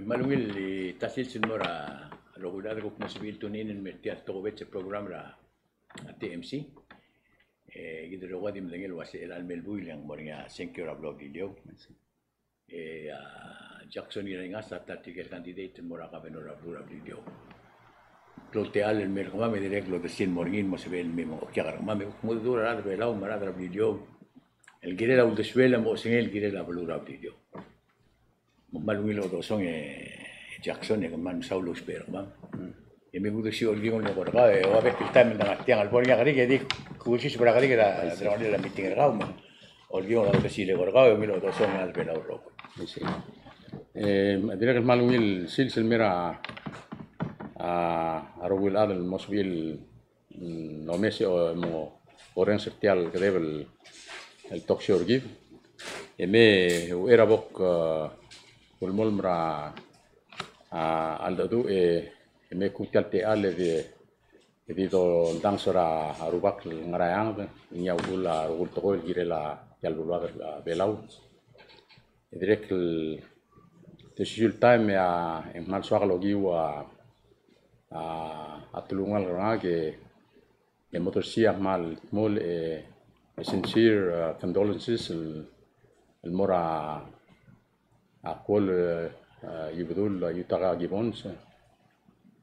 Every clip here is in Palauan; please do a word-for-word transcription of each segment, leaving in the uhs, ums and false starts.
Me a ungil el ta sils el mo er a rokui el chad el kuk mo sebechir el tune in el mei er tia el tokubets el program er a T M C. E kid el rokui a di medengei el uase chelecha el mei el buil e ng mo er ngii a sengkio er a beluu er a Beliliou. E a Jackson Ngiraingas a ta er tirke el candidate el mo er a governor er a beluu er a Beliliou. Klou el techall el mei er kemam e dirrek el odersii el mo er ngii el mo sebechel el mei me ng okiak er kemam e kuk mo dmu er a rechad er a Belau me a rechad er a Beliliou el kirel a uldesuel e mo osengel el kirel a beluu er a Beliliou. Me kmal ungil chodechosong e Jackson e kmal mesaul el ousbech er kemam. E me kudersii olkingel el eko er kau e ua bek el taem el dengar tiang el bo er ngii a kerik e di kudersii sel bo er a kerik er a, er a meeting er kau me olkingel el odersii el eko er kau e ungil chodechosong e a Belau el rokui. E dirrek el kmal ungil sils el mei er a, a rokui el chad el mo sebechir el mm, omes e mo orrenges er tia el kedeb el talk show er kid. E me uchei er a bo kulemolem er a, a cheldecheduch e me kuk tia el techall e di, e di doldanges er a Rubak el ngar er a eanged, ngii a uchul a rokui el tekoi el kirel a tia el beluad er a Belau. E dirrek el, te sisiu el taem e a, e ng kmal soak el okiu a, a telungalek er ngak e, e mo odersii a kmal dmolech e, e sincere, a, condolences el, el mo er a, a kuol, e, Ibedul, a, Yutaka Gibbons.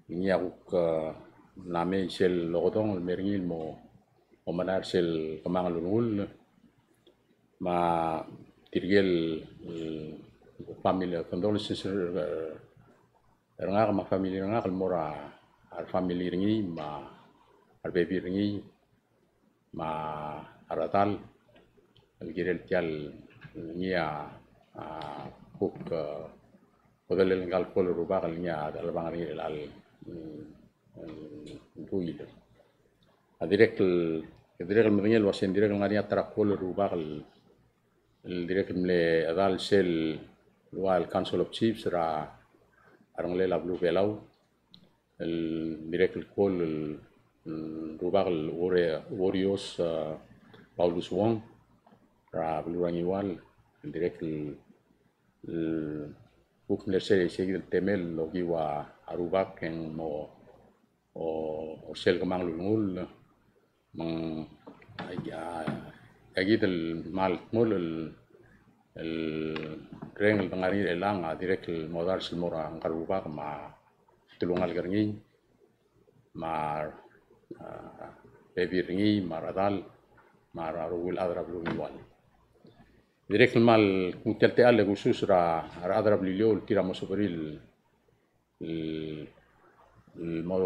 Ngii a kuk, a, mla mei sel okedong el mei er ngii el mo, mo omenacher sel kemanget el ulengull. Me tirke el, el family, condolences er, er ngak me a family er ngak el mo er a, a re family er ngii me a rebebil er ngii me a rechedal el kirel tia el ngii a, a kuk, a, kodellel ngka el kuol el rubak el ngii a chelebangel er ngii er chelecha el, mm, el buil. A dirrek el, dirrek el medengei el uase ng dirrek el ngar er ngii a ta er a kuol el rubak el, el dirrek el mle chedal sel ua el Council of Chiefs er a, a rengelel a beluu er a Belau, el dirrek el kuol el, el rubak el Uore-, Uorios, a, Paulus Wong er a beluu er a Ngiwal, el dirrek el, el kuk mle er sei, sei kid el temel el okiu a rubak e ng mo o, o sel kemanget el ulengull, me ng, a, a kid el kmal dmolech el, el reng el dengar er ngii er chelechang a dirrek el mo dars el mo er a ngka el rubak me a telungalek er ngii, me a, a, bebil er ngii, me a rechedal, me a rokui el chad er a beluu er a Ngiwal. Dirrek el kmal kuk tia el techall e kusus er a, a rechad er a Beliliou el tir a mo sebechir el el, el mo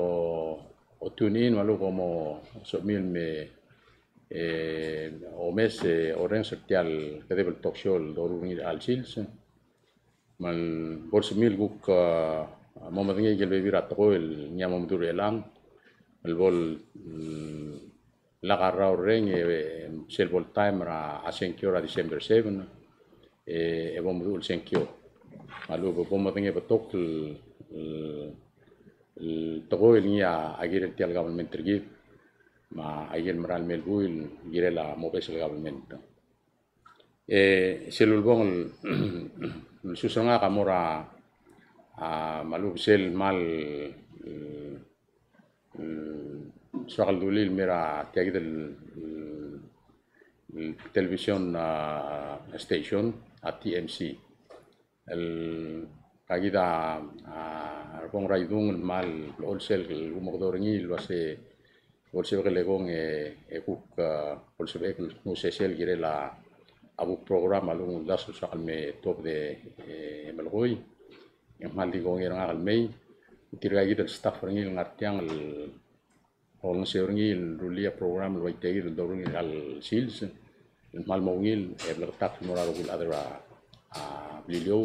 tune in me a lechub e mo sebechemiu el me, e, omes e orrenges er tia el kedeb el talk show el doruul er ngii er chelecha el sils. Me bo lsebechemiu el kuk, a, mo medengei aike el bebil er a tekoi el ngii a mo meduch er chelechang el bo el, mm, lak a rrau el reng e, e sel bo el taem er a sengkio er a December seven, e, e bo meduch el sengkio. Me a lechub e bo medengei a betok el, el, el tekoi el ngii a kirel tia el government er kid, me aike el mera el mei el buil el kirel a mo obes el government. E sel ulebongel el sus er ngak a mo er a, a, me a lechub e sel kmal, mm, soak el dulii el mei er a tia kid el, el television, a, station, a T M C. El ka kid a, a, rebong er a idung el kmal olecholt sel kumekedo er ngii el uase bo lsebechek el ekong e, e kuk, a, bo lsebechek el nguu sesei el kirel a, a kuk program a lechub e ng uldasu el soak el me tuobed e, e melekoi. E ng kmal di kongei er ngak el mei. Tirka kid el staff er ngii el ngar tiang el olengeseu er ngii el rullii a program el ua tia kid el doruul er ngii er chelecha el sils. El kmal mo ungil e bleketakl el mo er a rokui el chad er a, a, Beliliou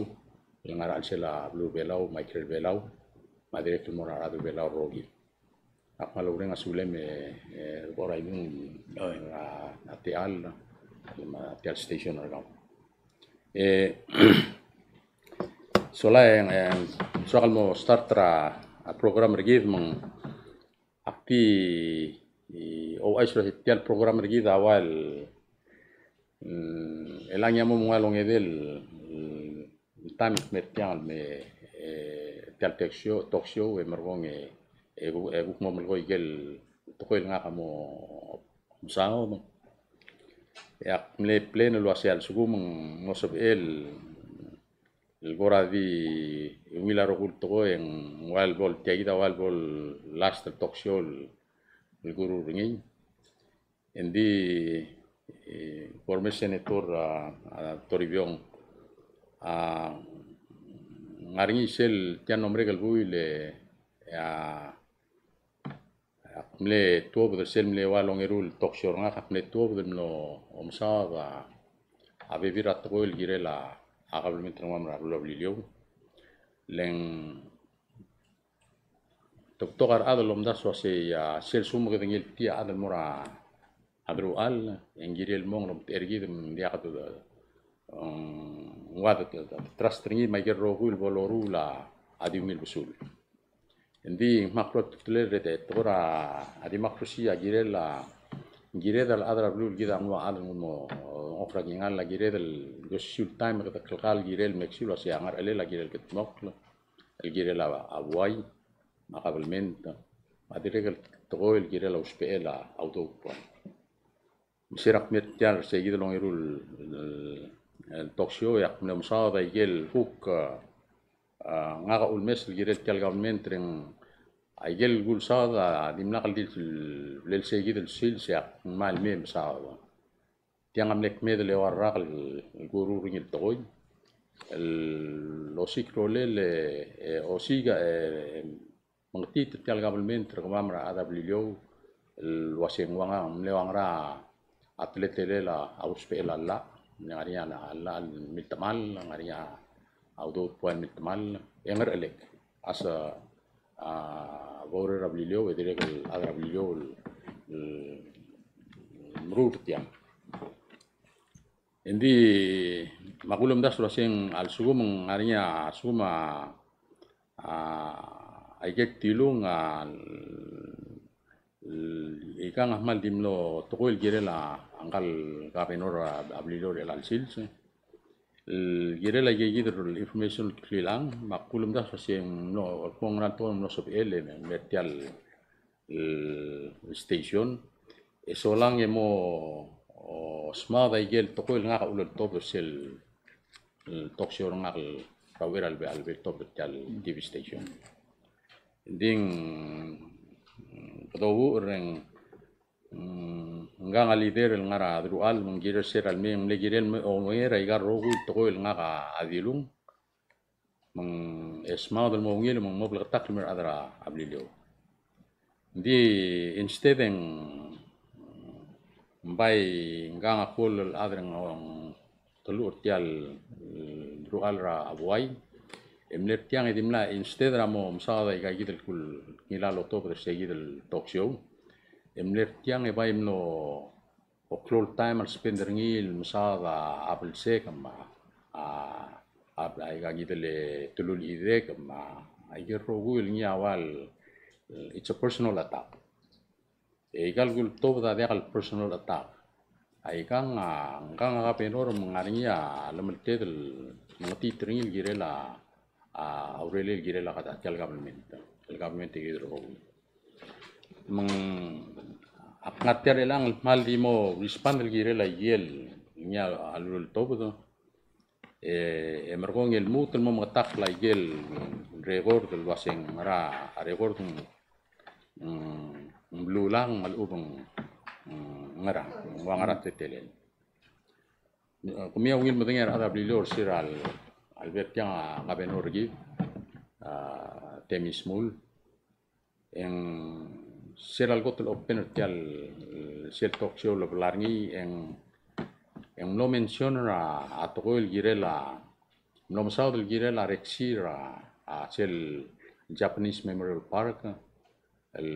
el ngar er a chelsel a beluu er a Belau me a ikrel Belau me a dirrek el mo er a rechad er a Belau el rokir. Ak kmal oureng a sulem e, e, kora imung, a, a tia el, a tia el station er kau. E, sola e, e, soak el mo start er a, a program er kid me ng ak di, e, ouchais er tia el program er kid a ua el, mm, chelechang e a mo mengua el ongedei el, mm, el taem el kmeed er tiang el me, e, tia el talk show, talk show e merekong e, e ku-, e kuk mo melekoi ikel tekoi el ngak a mo mesaod. E ak mle plan el uasei a lsekum ng mo sebechel el kora di ungil a rokui el tekoi e ng ua el bo el tia kid a ua el bo el last el talk show el kuruul er ngii. Engdi, e, former Senator, a, a, Toribiong, a, ng ngar er ngii sel tia el mlo merek el buil e, a, ak mle tuobed er sel mle ua el ongeru el talk show er ngak, ak mle tuobed el mlo omesaod a, a bebil er a tekoi el kirel a, a kabelment er kemam er a beluu er a Beliliou. Le ng te betok a rechad el omdasu el uasei, a, sel lsekum e kede ngii el tia el chad el mo er a deruchall, e ng kirel el mong el omtechei er kid me ng diak de, mm, ng ua de, de, de trust er ngii me a ikel rokui el bo loruul a di ungil besul. Engdi ng kmal klou a ultutelel er a, te, tekoi er a democracy a kirel a, ng kired el chad er a beluu el kid a nguu a chad el nguu el mo, o, ngosukid er a kingall a kired el osisiu el taem e kede klekal el kirel el make sure el uasei a ngerechelel a kirel el kedmokl el kirel a, a buai, me a kabelment, me a dirrek el tekoi el kirel a usbechel a udoud el buai. Me se er a kmeed er tia el se kid el ongeru el, el, el talk show e ak mle omesaod a ikel kuk, a, a, ngak a ulemes el kirel tia el kabelment er ngii a ikel kulsaod a dimlak el di le, le se kid el sils e ak ngmai el mei e mesaod. Tiang a mle kmeed el eua el rak el kuruul er ngii el tekoi el osiik a rolel e, e osiik a, e, mengetiit er tia el kabelment er kemam er a chad er a Beliliou el uasei ng ua ngera, ng mle ua ngera a teletelel a usbechel a llach, ng ngar er ngii a llach el miltemall, ng ngar er ngii a udoud el buai el miltemall, e ngerechelek. A se a, bo er a Beliliou, e dirrek el chad er a Beliliou el, el meruul er tiang. Engdi me a kulemdasu el uaseng a lsekum ng ngar er ngii a, a lsekum a, a, a ikel tilung a, ikang a kmal di mlo tekoi el kirel a ngka el kabenor er a Beliliou er chelecha el sils. El kirel a ikakid el information el kililang, me a kulemdasu el uaseng ng mlo, el kmo ng ngera el tekoi el mlo sebechel e mei er tia el, el station. E solang e mo, o, smaod a ikel tekoi el ngak a uleltobed er sel, el talk show er ngak er a uchei er a lebo, a lebo el tobed er tia el T V station. Ng di, mm, kede oureor e ng, mm, ngkang a leader el ngar er a deruchall, me ng kirel sel mei, ng mle kirel el mei, onger a ikal rokui el tekoi el ngak a dilung. Me ng smaod el mo ungil, me ng mo bleketakl el mei er a rechad er a Beliliou. Ng di instead e ng bai ngkang a kuoll el chad er a ng teluch er tia el, el deruchall er a buai. E mle er tiang e dimlak, instead er a mo mesaod a ikakid el kuk ngilai el otobed er se kid el talk show, e mle er tiang e bai mlo klou el taem el spend er ngii el mesaod a belsek me a, a, a ikakid el telulechidek me a ikel rokui el ngii a ua el, it's a personal attack. E ikal kultobed a diak el personal attack. A ikang a, ngkang a kabenor me ng ngar er ngii a llemelted el mengetiit er ngii el kirel a, a urerel el kirel a tia el government, el government er kid el rokui. Me ng, ak ngar tia er chelechang el kmal di mo respond el kirel a ikel ngii a uleltobed. E, e merekong e lmuut el mo mengetakl a ikel record el uaseng ngera a record ng, ng, ng belulang me a lechub ng, ng ngera, ng ua ngera a teletelel. Kemiu a ungil medengei a rechad er a Beliliou er se er a lebo er tiang a kabenor er kid, a, Temmy Shmull. E ng sel leko el open er tia el, sel talk show el blai er ngii e ng, e ng mlo mention er a, a tekoi el kirel a, mlo mesaod el kirel a reksi er a, a sel Japanese Memorial Park, el,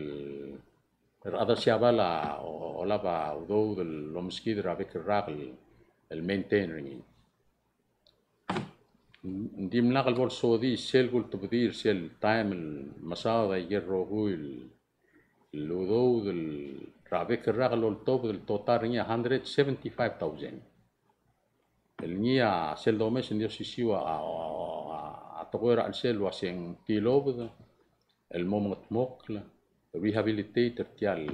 el rechad er a Siabal a, o, olab a udoud el lomeskid er a bek el rak el, el maintain er ngii. Ng dimlak el bo lsodii sel kultebedii er sel taem el mesaod a ikel rokui el udoud el er a bek el rak el oltobed el total er ngii a hundred seventy-five thousand. El ngii a sel domes e ng di osisiu a, a, a, a tekoi er a chelsel el ua se ng tilobed el mo mengedmokl, rehabilitate er tia el,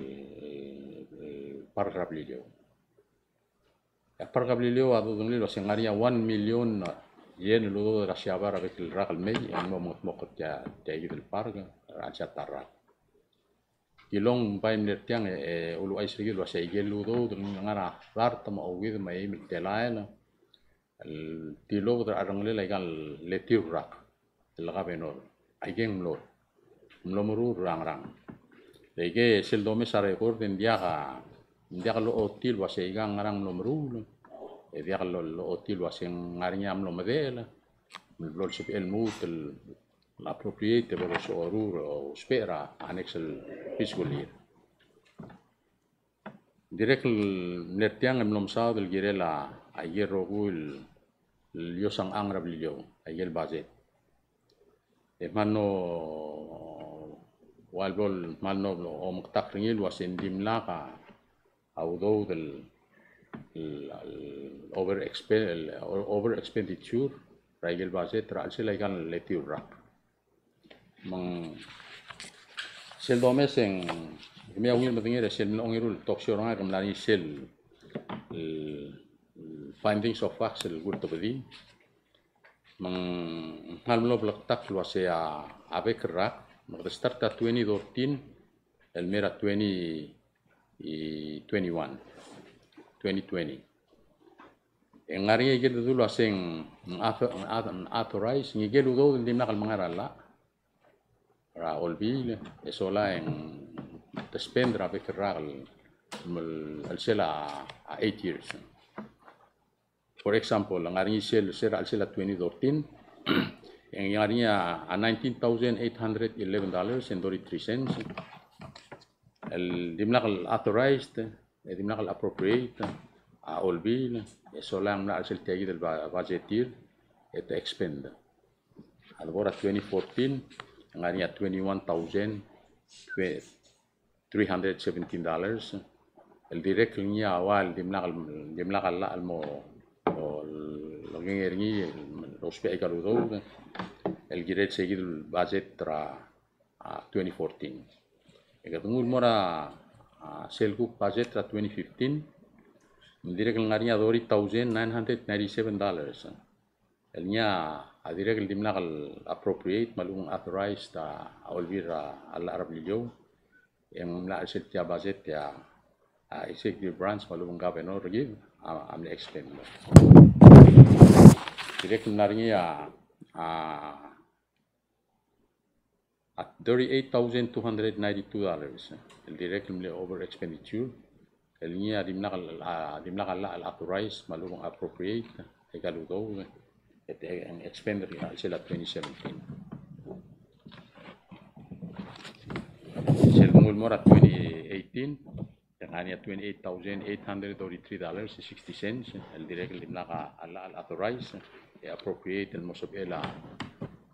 el park er a Beliliou. E a park er a Beliliou a dodengelii el ua se ng ngar er ngii a one million yen el udoud er a Siabal er a bek el rak el mei, e ng mo mengedmokl er tia, tia ikid el park er a chelsel a ta el rak. Kilong bai mle er tiang e, e uluuchais er kid el ua se ikel udoud el ngar er a dart me a okeuid me a eim el telael el tilobed er a cherrengelel aika el letiu el rak el governor, aike ng mlo, mlo meruul er a ngerang. Le aike sel domes a record e ng diak a, ng diak lochotii el ua se aika ng ngerang mlo meruul, e diak lo, lochotii el ua se ng ngar er ngii a mlo medechel, mlo lsebechel el lmuut el appropriate e bo losoru er a ousbech er a next el fiscal year. Dirrek el mle er tiang e mlo mesaod el kirel a, aike el rokui el, el iosang er a Beliliou, aike el budget. E kmal mlo, ua el bo el kmal mlo omektak er ngii el ua se ng dimlak a, a udoud el, el, el over expe-, el over expenditure er aike el budget er a chelsel aika el letiu el rak. Me ng sel domes e ng, kemiu a ungil medengei er sel mle ongeru el talk show er ngak e ng mla er ngii sel, el, el findings of facts el kultebedii. Me ng kmal mlo bleketakl el ua se a, a bek el rak, me kede start er a twenty thirteen el mei er a twenty, e, twenty-one, twenty twenty. E ng ngar er ngii a ikel dedu el ua se ng author-, ng author-, ng authorize, ng ikel udoud el dimlak el mengai er a llach er a Olbiil, e sola e ng te spend er a bek el rak el, el chelsel a, a eight years. For example, ng ngar er ngii sel, sel er a chelsel a twenty thirteen, e ng ngar er ngii a, a nineteen thousand eight hundred eleven dollars and thirty-three cents el dimlak el authorized, e dimlak el appropriate a Olbiil, e sola e ng mla er a chelsel tia ikid el ba-, budget year, e te expend. A lebo er a twenty fourteen, e ng ngar er ngii a twenty-one thousand three hundred seventeen dollars, el dirrek el ngii a ua el dimlak el, dimlak a llach el mo, mo lekengei er ngii el ousbech aika el udoud, el kirel se ikid el budget er a, a, twenty fourteen. E kede nguu el mo er a, a, sel kuk budget er a twenty fifteen, me ng dirrek el ngar er ngii a thirty thousand nine hundred ninety-seven dollars. El ngii a dirrek el dimlak el appropriate me a lechub ng authorized a, a Olbiil er a llach er a Beliliou, e ng mla er sel tia budget e a, a, executive branch me a lechub ng governor er kid a, a mle expend. Dirrek el mla er ngii a, a, a thirty-eight thousand two hundred ninety-two dollars el dirrek el mle over expenditure, el ngii a dimlak el, a, dimlak a llach el authorize me a lechub ng appropriate aika el udoud e te, e, expend er a chelsel a twenty seventeen. Sel kunguu el mo er a twenty eighteen, e ng ngar er ngii a twenty-eight thousand eight hundred thirty-three dollars and sixty cents el dirrek el dimlak a llach el authorize e appropriate el mo sebechel a,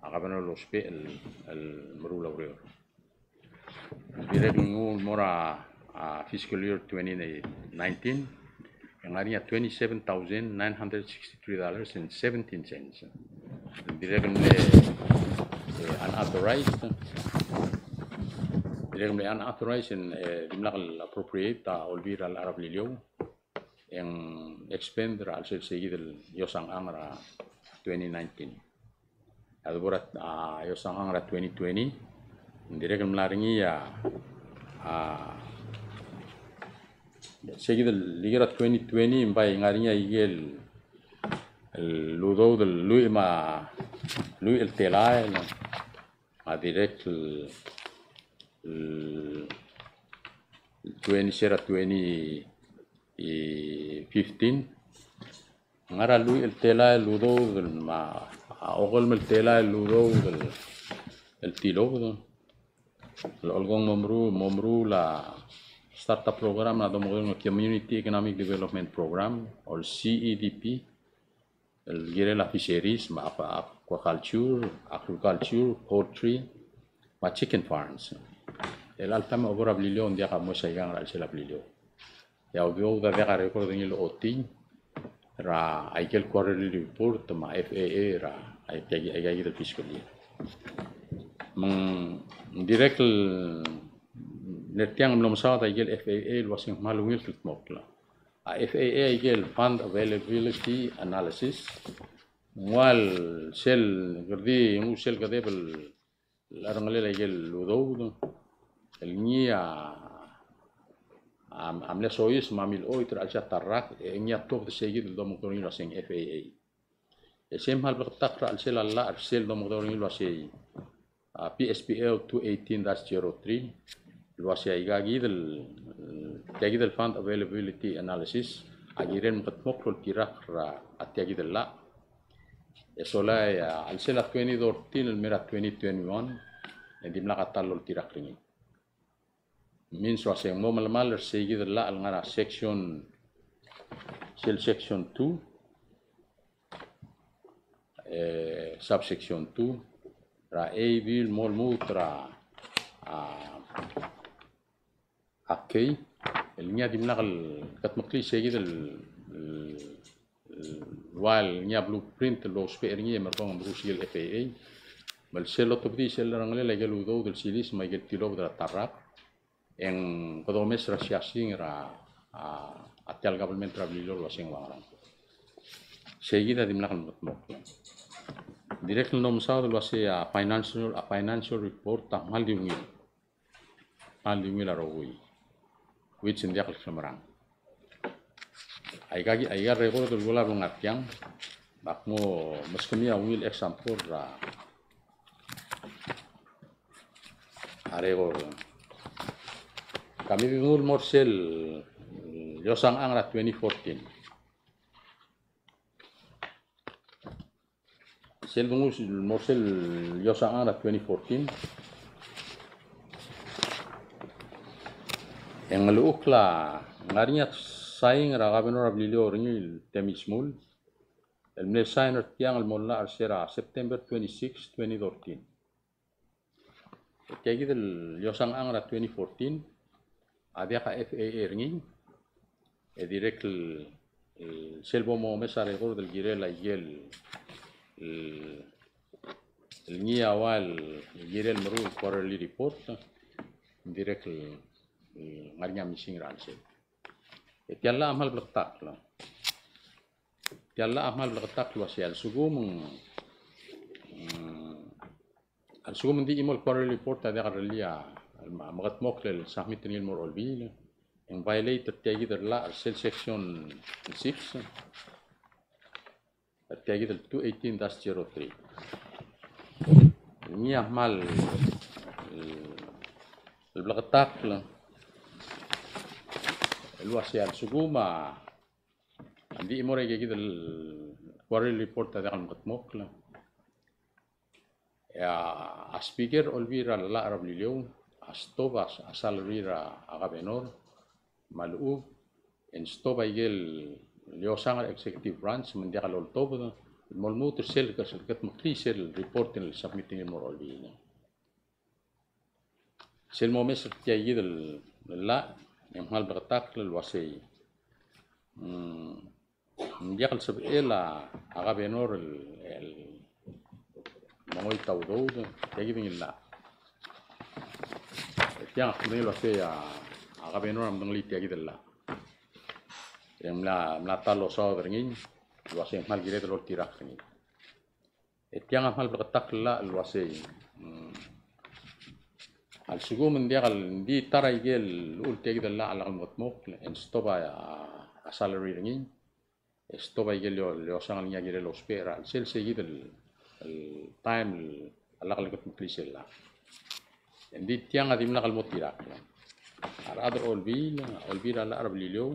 a governor el ousbech el, el meruul a ureor. Dirrek el nguu el mo er a, a, fiscal year twenty nineteen, e ng ngar er ngii a twenty-seven thousand nine hundred sixty-three dollars and seventeen cents. Dirrek el mle, e, unauthorized. Dirrek el mle unauthorized, e, dimlak el appropriate a Olbiil er a llach er a Beliliou, e ng expend er a chelsel se ikid el iosang er a twenty nineteen. A lebo er a, a, iosang er a twenty twenty, ng dirrek el mla er ngii a, a, se ikid el, ikel er a twenty twenty, me bai ngar er ngii a ikel, el udoud el lluich me a, lluich el telael, a dirrek el, el twenty, se er a twenty fifteen, ngar er a lluich el telael el udoud el me a, a okelolem el telael el udoud el, el tilobed el, el olekong mo meruul, mo meruul a startup program, a domekedong el Community Economic Development Program, or C E D P, el kirel a fisheries, me a aqua-, aquaculture, agriculture, poultry, me a chicken farms. El alta me a obo er a Beliliou, ng diak a mo saikang er a chelsel a Beliliou. E a udoud a diak a record er ngii el ochotii er a ikel quarterly report me a F A A er a, Aika, aika kid el fiscal year. Me ng dirrek el, ng tiang el mlo mesaod a ikel F A A el uaseng kmal ungil el kldmokl. A F A A a ikel fund availability analysis, ng ua sel, kede di nguu sel kedeb el a rengelel a ikel udoud el ngii a, a, a mle soiseb me a milechoit er a chelsel a ta el rak, e ngii a tuobed er sei kid el domekedong er ngii el uaseng F A A. E sei a kmal bleketakl er a chelsel a llach er sel domekedong er ngii el uasei, a, P S P L two eighteen dash zero three, el uasei aika kid el, tia kid el fund availability analysis a kirel mekedmokl el oltirakl er a tia kid el llach. E sola e, a, a chelsel a twenty thirteen el mei er a twenty twenty-one, e dimlak a ta el oltirakl er ngii. Means uaseng mo melemall er sei kid el llach el ngar er a section, sel section two, e, subsection two, er a A B el mo lmuut er a, a, a K, el ngii a dimlak el kedmeklii sei kid el, el, el ua el ngii a blueprint el ousbech er ngii e merekong e meruul sei el F A A. Me sel lotobedii sel lerengelel a ikel udoud el siliseb me a ikel tilobed er a ta el rak, e ng kede omes er a siasing er a, a, a tia el government er a Beliliou el uaseng ua ngerang. Sei kid a dimlak el mekedmokl. Dirrek el mlo mesaod el uasei a financial, a financial report a kmal di ungil. Kmal di ungil a rokui, which ng diak el klemerang. Aika, aika el record el kulab el ngar tiang, me ak mo meskemiu a ungil example er a, a record. Ka me di nguu el mo er sel, mm, Liosang Ang er a twenty fourteen. Sel donguu el mo er sel Liosang Ang er a twenty fourteen, e ng llechukl a ngar er ngii a saing er a governor er a Beliliou er ngii el Temmy Shmull, el mle sain er tiang el mo llach er se er a September twenty-six, twenty thirteen. Tia kid el Liosang Ang er a twenty fourteen a diak a F A A er ngii, e dirrek el, el sel bo momes a record el kirel a ikel, el, el ngii a ua el kirel meruul el quarterly report, dirrek el, el ngar er ngii a missing er a chelsel. E tia el llach a kmal bleketakl. Tia el llach a kmal bleketakl el uasei a lsekum ng, mm, a lsekum ng di chimo el quarterly report a diak el rellii a, a mekedmokl el submit er ngii el mo er a olbiil, e ng violate er tia kid el llach er sel section six, er tia kid el two eighteen dash zero three. Ngii a kmal, el, el bleketakl el uasei a lsekum a ng di chimo er aika kid el quarterly report a diak el mekedmokl, e a, a speaker er a olbiil er a llach er a Beliliou a stop a, a salary er a, a governor me a lechub e ng stop a ikel Liosang er a executive branch me ng diak loltobed el mo lmuut er sel, sel kedmeklii sel report el submit er ngii el mo er a olbiil. Sel momes er tia kid el llach e ng kmal bleketakl el uasei, mm, ng diak el sebechel a, a governor el, el mengoit a udoud, tia kid ngii el llach. E tiang a kmo el uasei a, a governor a medengelii tia kid el llach. E ng mla, mla ta el losaod er ngii el uasei ng kmal kired el oltirakl er ngii. E tiang a kmal bleketakl el llach el uasei, mm, a lsekum ng diak el, ng di ta er a ikel llechul tia kid el llach a lak el mekedmokl e ng stop a, a salary er ngii, e stop a ikel Lio, Liosang el ngii a kirel ousbech er a chelsel sei kid el, el taem el lak el kedmeklii sel llach. Ng di tiang a dimlak el mo tirakl. A rechad er a olbiil, olbiil er a llach er a Beliliou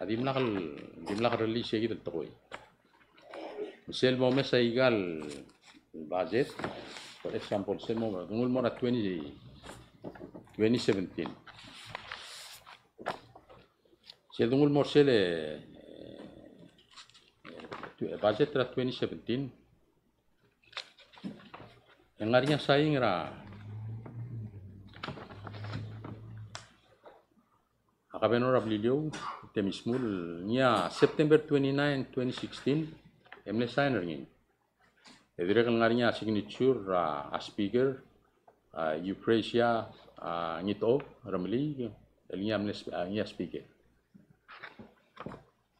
a dimlak el, dimlak el rellii sei kid el tekoi. Sel momes aika el budget, for example, sel mo, donguu el mo er a twenty, twenty seventeen. Sel donguu el mo er sel, e, e, budget er a twenty seventeen, e ng ngar er ngii a saing er a, a governor er a Beliliou, Temmy Shmull, ngii a September twenty-nine, twenty sixteen, e mle sain er ngii. E dirrek el ngar er ngii a signature er a, a speaker, a Euphrasia, a Ngitobed Remeliik, el ngii a mle sp-, a ngii a speaker.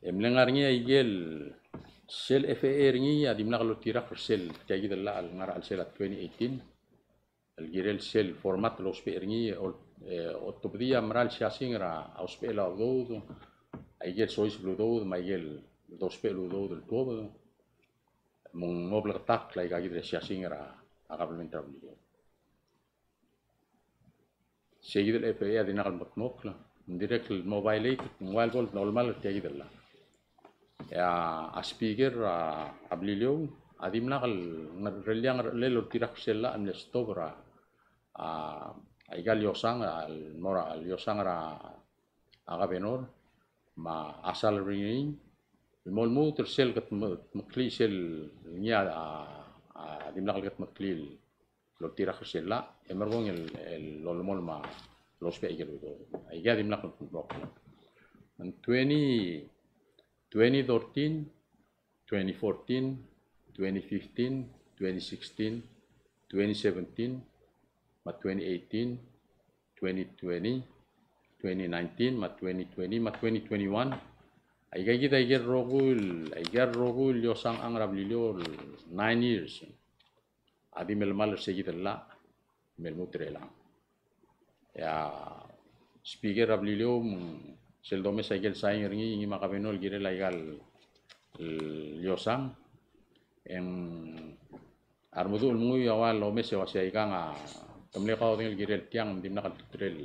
E mle ngar er ngii a ikel sel F A A er ngii a dimlak loltirakl er sel tia kid el llach el ngar er a chelsel a twenty eighteen. El kirel sel format el ousbech er ngii, ol-, e, otobedii a mera el siasing er a ousbechel a udoud, a ikel soiseb el udoud, me a ikel dousbech el udoud el tuobed. Me ng mo bleketakl aika kid el siasing er a, a kabelment er a Beliliou. Sei kid el F A A a dimlak el mekedmokl, ng dirrek el mo violate, ng ua el bo el olemall er tia kid el llach. E a, a speaker er a, a Beliliou a dimlak el ngar-, rellii a ngerchelel el oltirakl er sel llach el mle stop er a, a, aika el iosang, a, el mo er a, el iosang er a, a governor, me a salary er ngii, el mo lmuut er sel kedmeklii sel ngii a, a, dimlak el kedmeklii el oltirakl er sel llach, e merekong el, el olemolem a lousbech aike el udoud. Aika a dimlak el mekedmokl. Ng twenty, twenty thirteen, twenty fourteen, twenty fifteen, twenty sixteen, twenty seventeen, me a twenty eighteen, twenty twenty, twenty nineteen, me a twenty twenty, me a twenty twenty-one. Aika kid a ikel rokui el, aika el rokui el iosang er a Beliliou el nine years a di melemall er sei kid el llach, me lmuut er chelechang. E a speaker er a Beliliou, me ng sel domes a ikel sain er ngii, ngii me a governor el kirel aika el, el iosang. E ng a remeduch el menguiu a ua lomes e ua se aikang a, te mle kaodengei el kirel tiang, ng dimlak el ultutelel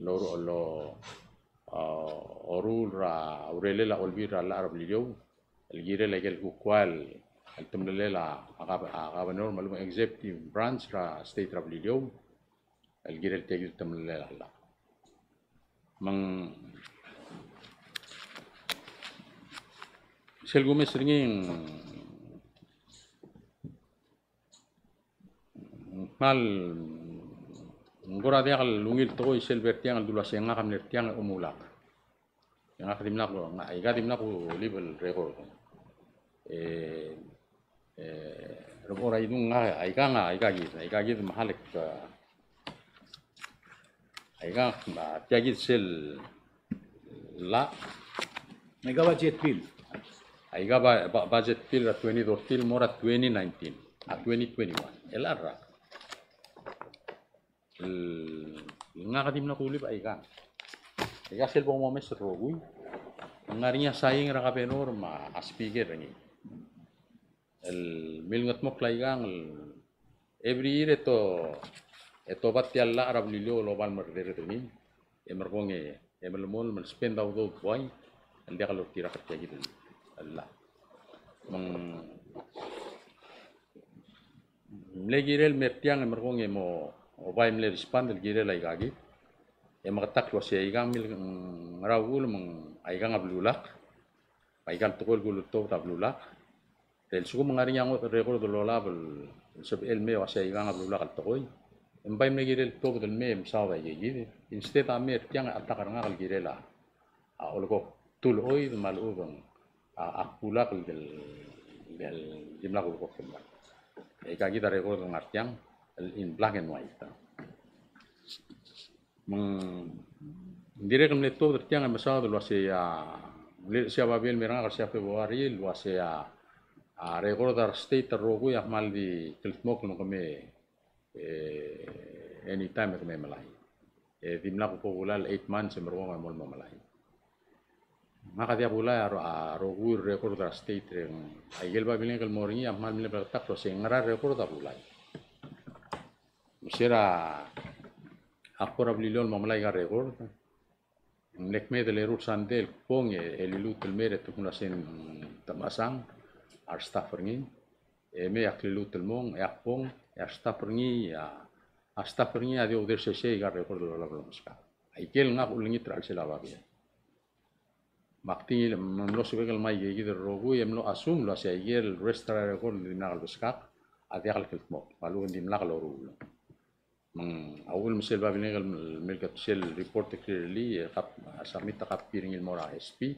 el oru-, el o-, a, oruul er a urerel a Olbiil er a llach er a Beliliou el kirel aike el kuk ua el temellel a, a gov-, a governor me a lechub e ng executive branch er a state er a Beliliou el kirel tia kid el temellel a llach. Me ng sel kumes er ngii ng kmal, ng kora diak el ungil tekoi sel bo er tiang el dulu a se ngak a mle er tiang e omulak. E ngak a dimlak, ngak, aika a dimlak kulib el record. E, e, rebo er a idung ngak, aika ngak, aika kid, aika kid me a lak, a, aika, a, tia kid sel llach. Aika budget bill. Aika ba-, ba-, budget bill er a twenty thirteen el mo er a twenty nineteen, a twenty twenty-one. El rak. El, el ngak a dimlak kulib aika. Aika sel bo momes el rokui. Ng ngar er ngii a sain er a governor me a speaker er ngii. El milngetmokl aikang el every year e to, e to bat tia el llach er a Beliliou el oba el merreder er ngii, e merekong e, e melemolem el spend a udoud el buai el diak loltirakl er tia kid el llach. Me ng mle kirel el mer tiang e merekong e mo, oba e mle respond el kirel aika kid. E meketakl el ua se aikang mil, ng ngera uchul me ng aikang a blulak. Aika el tekoi el kultobed a blulak. E a lsekum ng ngar er ngii a ngodech el record el olab el sebechel el mei e ua se aikang a blulak el tekoi, e ng bai mle kirel el tuobed el mei e mesaod aika kid. Instead a mei er tiang e a ta er ngak el kirel a, a olekoi a tuloid me a lechub e ng, a, ak blulak el, el, el dimlak kulekoi el mei. Aika kid a record el ngar tiang el in black and white. Me ng dirrek el mle tuobed er tiang e mesaod el ua se a, mle se a babier el mer ngak er se a February el ua se a, a record er a state el rokui a kmal di kldmokl me kemei, e, anytime e kemei melai. E dimlak bo kulal eight months e merekong e mo melai. Ngak a diak kulai a ro-, a rokui el record er a state er ngii. Aike el babilngek el mo er ngii a kmal mle bleketakl el ua se ngera el record a kulai. Me se er a ak bo er a Beliliou el mo melai aika el record, ng mle kmeed el eru el sandei el kbong e, e liluut el mei e te kmo ua se ng, te mechesang a restaff er ngii, e mei e ak liluut el mong, e ak bong, e a restaff er ngii, a, a restaff er ngii a di oudersii aika el record el olab el omeskak. Aike el ngak a ulengit er a chelsel a babier. Me ak di ngilai, me mlo sebechek el ngmai aike kid el rokui e mlo assume el ua se aike el rest er a record el dimlak lebeskak a diak el kldmokl, me a lechub e ng dimlak loruul. Me ng a uchul me sel babilngek el mle, mle sel report el clearly, e kab, a submit a copy er ngii el mo er a S P,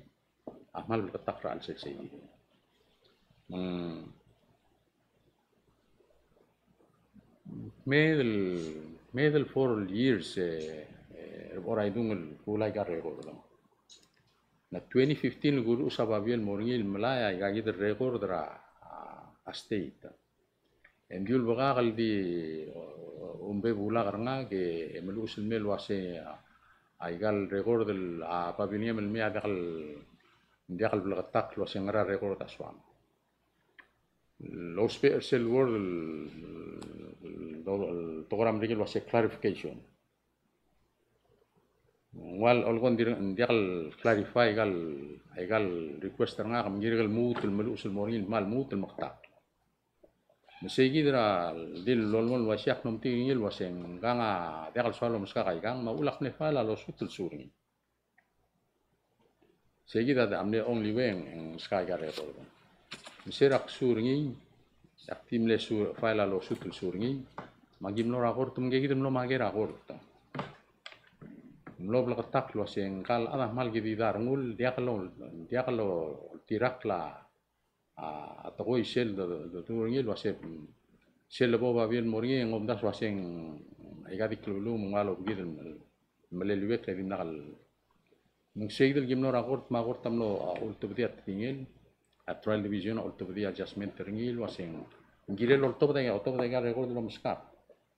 a kmal bleketakl er a chelsel sei. Me ng Kmeed el, kmeed el four years, e, e, er a bo er a idung el kulai aika el record. Ng twenty fifteen el kuluches a babier el mo er ngii el melai aika kid el record er a, a, a state. E ng di ulebekak el di, o, o, ombebulak er ngak e, e meluches el mei el uasei, a, aika el record el, a, babilngem el mei a diak el, diak el bleketakl el uasei ngera record a soam. Lousbech er sel word el, el, el tekoi er a Merikel el uasei clarification. Ng ua el olekoi ng dirk, ng diak el clarify aika el, aika el request er ngak, me ng kirek el lmuut el meluches el mo er ngii el kmal lmuut el mektak. Me sei kid er a di lolemolem el uasei ak mlo metik er ngii el uasei ngkang a diak el soal omeskak aikang, me a uchul ak mle file a lawsuit el suur er ngii. Sei kid a mle only way e ng meskak aika el record. Me se er a ksuur er ngii, ak di mle su, file a lawsuit el suur er ngii, me aki mlo er a kort, me ngke kid el mlo make er a kort. Mlo bleketakl el uasei ngka el chad a kmal kididai a rengul, diak lo, diak loltirakl a, a tekoi sel do, do, do, er ngii el uasei, sel lebo babier el mo er ngii, e ng omdasu el uasei ng aika di klulu me ng ua lobekid el meleliuekl e dimlak el. Me ng sei kid el ki mlo er a kort, me a kort a mlo, a, ultebedii a tekingel, a trial division a ultebedii a judgment er ngii el uasei ng kirel oltobed aika, oltobed aika el record el omeskak.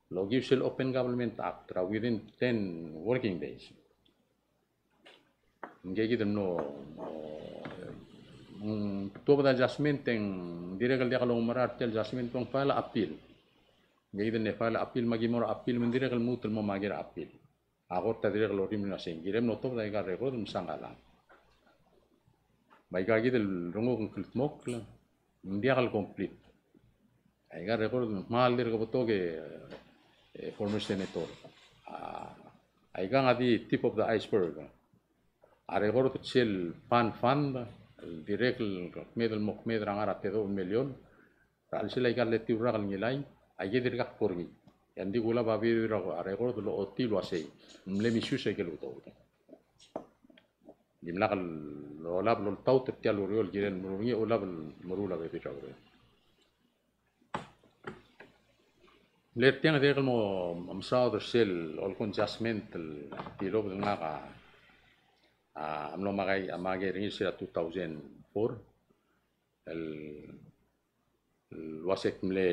Lokiu sel Open Government Act er a within ten working days. Ngke kid el mlo, mm, tuobed a judgment e ng dirrek el diak loumera er tia el judgment e ng file a appeal. Ngke kid el mle file a appeal, me aki mo er a appeal, me ng dirrek el lmuut el mo make er a appeal. A kort a dirrek el orrimel el uasei ng kirem el otobed aika el record el mesa ngka el chad. Me aika kid el renguk el kldmokl, ng diak el complete. Aika el record el kmal dirk betok e, e, former senator. A, aikang a di tip of the iceberg. A record er sel PAN fund, el dirrek el kmeed el mo kmeed er a ngar er a tedobech el million, er a chelsel aika el letib el rak el ngilai, aike dirkak bo er ngii. E ng di kulab a babier er a record el ochotii el uasei ng mle misuse aike el udoud. Dimlak el olab el oltaut er tia el ureor el kirel el meruul er ngii, olab el meruul a bebil er a ureor. Mle er tiang e dirrek el mo mesaod er sel olekoi el judgment el tilobed el ngak a, a mlo make, make er ngii er sel two thousand four. El el uasei ak mle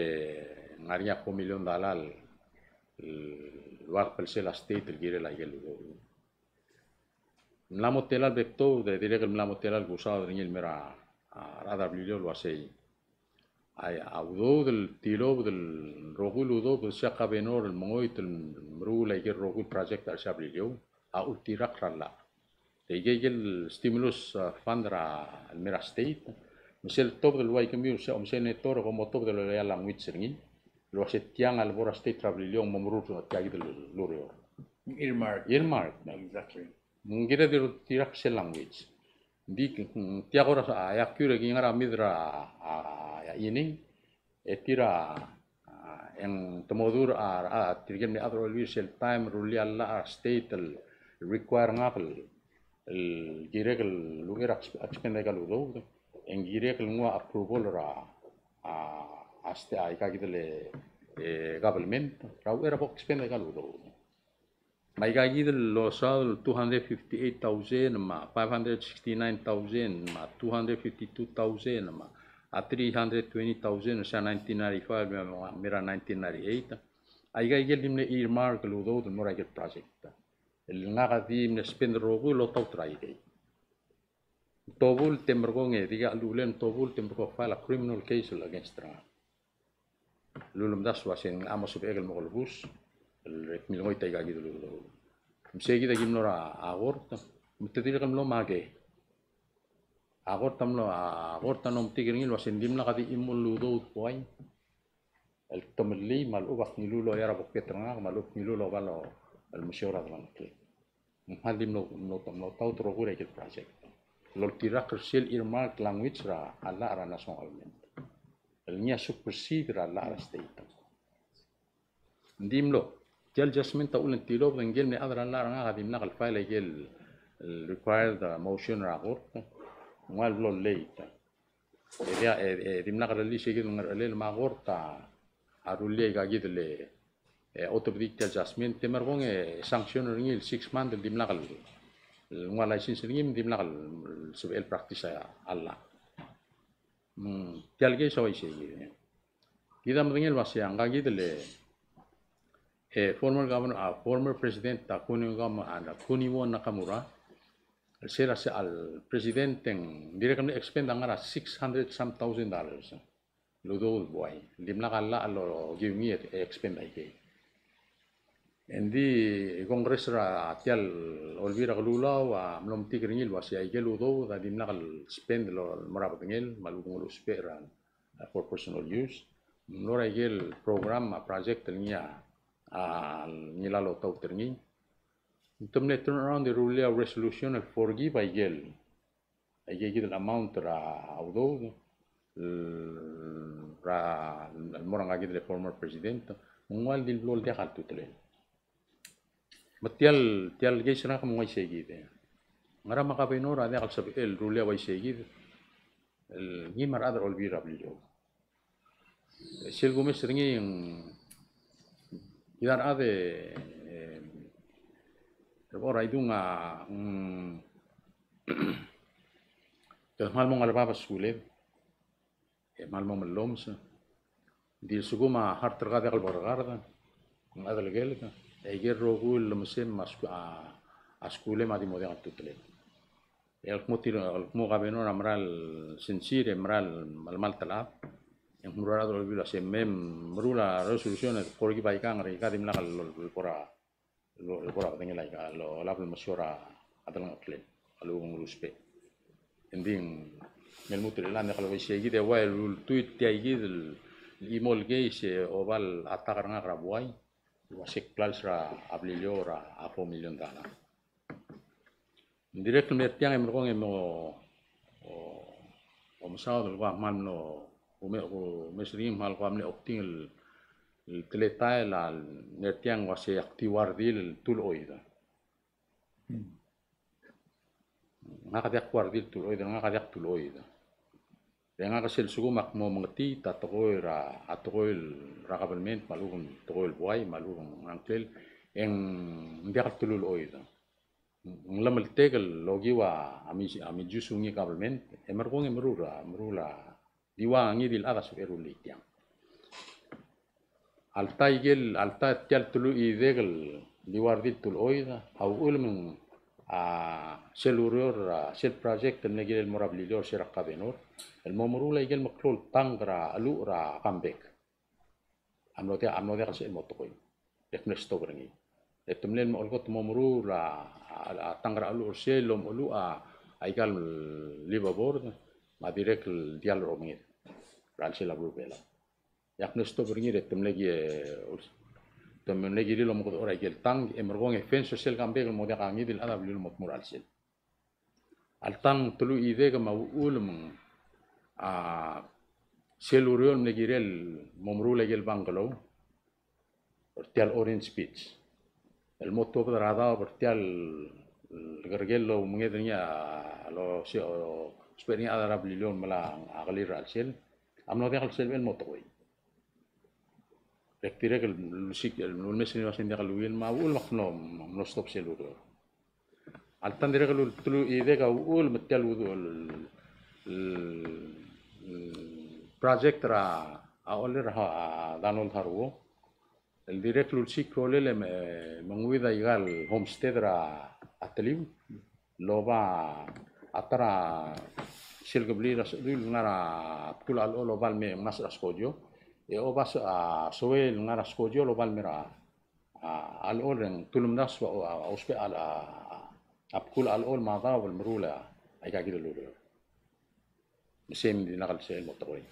ngar er ngii a four million dollar el ua kbelsel a state el kirel aike el udoud. Ng mla mo tela el bek el tuobed, e dirrek el mla mo tela el kusaod er ngii el mo er a, a rechad er a Beliliou el uasei, a, a udoud el tilobed el rokui el udoud el se a kabenor el mengoit el meruul aike el rokui el project er a chelsel a Beliliou a ultirakl er a llach. Te aike, aike el stimulus, a, fund er a, el mei er a state, me sel tobed el ua ikemiu el se, a senator, kom otobed el loia a language er ngii el uasei tiang a lebo er a state er a Beliliou e ng mo meruul er tia kid el ureor. Earmark. Earmark. Exactly. Me ng kired el ultirakl sel language. Ng di, mm, tia kora, a, iakiu er a ki ngar er a mid er a, a, a, inning, e tir a, a, e ng te mo dmu er a, a, tirke el mle chad er a Olbiil er sel taem el rullii a llach er a state el require ngak el, el kirek el uchei er a expend aika el udoud, e ng kirek el nguu a approval er a, a, a sta-, aika kid el, e, government er a uchei er a bo expend aika el udoud. Me aika kid el losaod el two hundred fifty-eight thousand, me a five hundred sixty-nine thousand, me a two hundred fifty-two thousand, me a three hundred twenty thousand, er sel nineteen ninety-five, me a, me a nineteen ninety-eight. Aika kid el di mle earmark el udoud el mo er aike el project. El ngak a di mle spend el rokui el oltaut er aikei. Tobul te merekong e, dikea chelechang e tobul te merekong file a criminal case against er ngak. Lulemdasu el uasei ng mo sebechek el mo kelebus el milngoit aika kid el udoud. Me sei kid a ki mlo er a kort, me te dirrek el mlo make. A kort a mlo, a kort a mlo metik er ngii el uasei ng dimlak a di chimo el udoud buai el temellii me a lechub a kngiluu el loia er a boked er ngak me a lechub a kngiluu el oba el mesiou er a delengcheklir. Ng kmal di mlo, mlo, mlo taut el rokui er aike el project el oltirakl er sel earmark language er a llach er a national government el ngii a supersede er a llach er a state. Ng di mlo, tia el judgment a uchul e ng tilobed e ngike el mle chad er a llach er ngak a dimlak el file aike el, el required, uh, motion er a kort, ng ua el blo late. E di, e, e dimlak el release aike el ngerchelel me a kort a rullii aika kid el, e, automatic tia el judgment, e merekong e sanction er ngii el six month el dimlak el, el nguu a license er ngii, me dimlak el, el sebechel practice a, a llach. Mm, tia el case a uaisei kid. Kid a medengei el uasei a ngka kid el, e, former governor, a, former president a Kuni-, a, Kuniwo Nakamura, el se er a se el president e ng dirrek el mle expend a ngar er a six hundred some thousand dollars el udoud el buai. Dimlak a llach el okiu ngii e expend aikei. Engdi Congress er a tia el Olbiil er a Kelulau a mlo metik er ngii el uasei aikel udoud a dimlak el spend el mo er a bedengel me a lechub e ng uluusbech er a, a, for personal use. Ng mlo er a ikel program me a project el ngii a, a, ngilai a lotaut er ngii. Ng te mle turn around e rullii a resolution el forgive aikel, aike kid el amount er a udoud el, er a, el mo er a ngka kid el former president, me ng ua el di le blo el diak a ultutelel. Me tia el, tia el case er ngak me ng uaisei kid. Ngera me a governor a diak el sebechel el rullii a uaisei kid el ngii me a rechad er a Olbiil er a Beliliou. Sel kumes er ngii, kid a rechad e, e, er a bo er a idung a, mm, kede kmal mo ngelebab a skuled, e kmal mo mellomes. Di lsekum a heart er kau a diak el bekerdekard, ng chad el kelek, e aike el rokui el lemesem a sku-, a, a skulem a di mo diak a ultutelel. El kmo tir, el kmo governor a mera el sincere, e mera el melemalt el chad. E ng meruul a rechad er a Olbiil el uasei me meruul a resolution e forgive aikang, e aika a dimlak el, el, el kora, el, el kora bedengel aika, el olab el mesuar a delengcheklel a lechub e ng uluusbech. Engdi me lmuut er chelechang e ng diak el uaisei kid e ua el ultuil tia kid el chimo el case e oba el attack er ngak er a buai el uasei klalo er a Beliliou er a four million dollar. Ng dirrek el mle er tiang e merekong e mo, o, omesaod el kuk kmal mlo, kume-, kumes er ngii me kmal kuk mle opting el, el teletael a mle er tiang el uasei ak di ua redil el tulechoid. Ngak a diak ua redil el tulechoid, ngak a diak tulechoid. E ngak sel lsekum ak mo mengetiit a tekoi er a, a tekoi er a government me a lechub e ng tekoi el buai me a lechub e ng ngklel, e ng diak el tulechoid. Ng llemeltek el okiu a, a mi-, a misuse er ngii a government, e merekong e meruul a, meruul a di ua ngii di el chad a sebechel el rullii tiang. Alta ikel, alta tia el teluchidek el di ua redil el tulechoid a uchul me ng, a, sel ureor, a, sel project el mle kirel el mo er a Beliliou er se er a governor el mo meruul a ikel meklou el tank er a cheluch er a Camp Beck. A mlo diak, a mlo diak el sebechel el mo tekoi. E te mle stop er ngii. E te mle mo olkot mo meruul a, a, a tank er a cheluch er sel lomecheluch a, aika el liveaboard, me a dirrek el diall er a omenged er a chelsel a beluu er a Belau. E ak mle stop er ngii e te mle ki, e, te mle kirir el omekedechor a ikel tank, e merekong e fence er sel Camp Beck el mo diak a ngii di el chad a Beliliou el mo tmuu er a chelsel. Alta ng teluchidek me a uchul me ng, a, sel ureor el mle kirel el mo meruul a ikel bungalow er tia el Orange Beach el mo tuobed er a daob er tia el kerreker el oumenged er ngii a, lo, se, o, ousbech er ngii a chad er a Beliliou el melai a kelir er a chelsel, a mlo diak el sebechel el mo tekoi. Dirrek, dirrek el lusik, el ulemes er ngii el uasei ng diak el ungil me a uchul me ak mlo, mlo stop sel ureor. Alta ng dirrek el ul-, teluchidek a uchul me tia el udu-, el, el, el project er a, a oler a, a Donald Haruo el dirrek el ulsiik a rolel e me, me nguu a ikal homestead er a, a Teliu. Loba a ta er a sel kebliil er a Secheduil el ngar er a bkul a chelechol, loba el me ngmasech er a skojo. E oba se-, a, soil el ngar er a skojo loba el me er a, a, chelechol e ng tulemdasu a, a, ousbech a, a, a bkul a chelechol me a daob el meruul a, aika kid el ureor. Me sei me ng dimlak el sebechel el mo tekoi.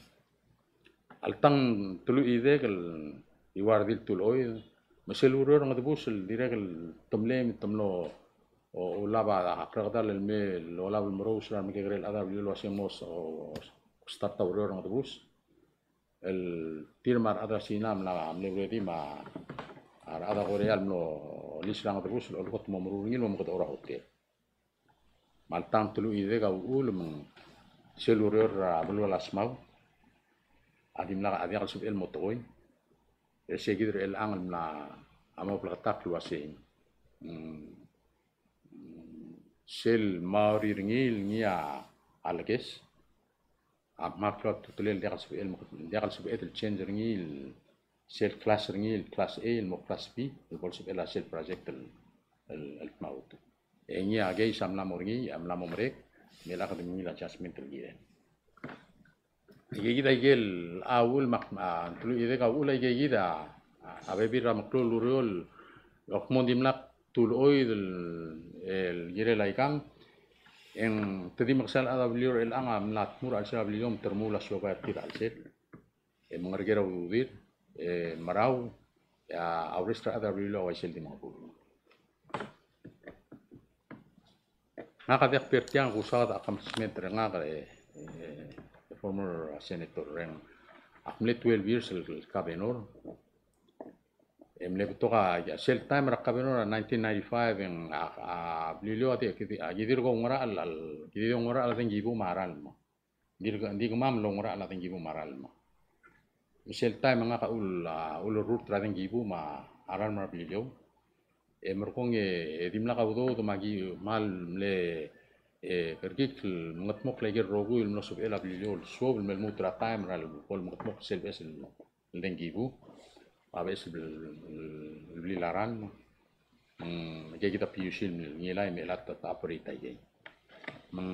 Alta ng teluchidek el di ua redil el tulechoid, me sel ureor er a Ngedebus el dirrek el te mle, te mlo, o, olab a, a klekedall el mei el olab el merous er a remekekerei el chad er a Beliliou el uasei ng mo s-, o, o, start a ureor er a Ngedebus. El tir me a rechad er a Sina a mla, mle uredim, a rechad er a Korea el mlo lease er a Ngedebus el olekot el mo meruul er ngii el omekedechor a hotel. Me alta ng teluchidek a uchul me ng sel ureor er a beluu er a Lasmau a dimlak, a diak el sebechel el mo tekoi. E sei kid er chelechang el mla mo bleketakl el uasei, mm, sel maurir ngii el ngii a lekes a kmal klou a ultutelel el diak el sebeched, diak el sebeched el change er ngii el sel class er ngii el class A el mo class B el bo lsebechel a sel project el, el, el tmaut. E ngii a case a mla mo er ngii, a mla mo merek, me lak de ngii el adjustment el kirel. Aike kid a ikel uchul me ak, a, ng teluchedek a uchul aike kid a, a, a bebil er a meklou el ureor el kmo ng dimlak tulechoid el, el kirel aikang, e ng te di mekesai el chad er a Beliliou er chelechang a mla tmuu er a chelsel a Beliliou me te remuul a siobai er tir er a chelsel. E mengerker a ududir, e merau, e a, a rest er a chad er a Beliliou a uaisei el di mengebuul. Ngak a diak bo er tiang kusaod a accomplishment er ngak e, e, former senator er ngak. Ak mle twelve years el, el governor. E mle betok a, sel taem er a governor er a nineteen ninety-five e ng a, a Beliliou a di, ki di, a, ki dirk oungerachel, el, ki di oungerachel a dengkibu me a ralm. Ng di, ng di kemam el oungerachel a dengkibu me a ralm. Me sel taem e ngak a ul, a, ulerurt er a dengkibu me a ralm er a Beliliou. E merekong e, e dimlak a udoud me aki kmal mle, e, kerekikl el mengedmokl a ikel rokui el mlo sebechel a Beliliou el suobel me lmuut er a taem er a lebo el mengedmokl sel beches el, el dengkibu. A beches el, el, el blil a ralm. Mm, aike kid a PUC el ngilai me chelechang a operate aikei. Me ng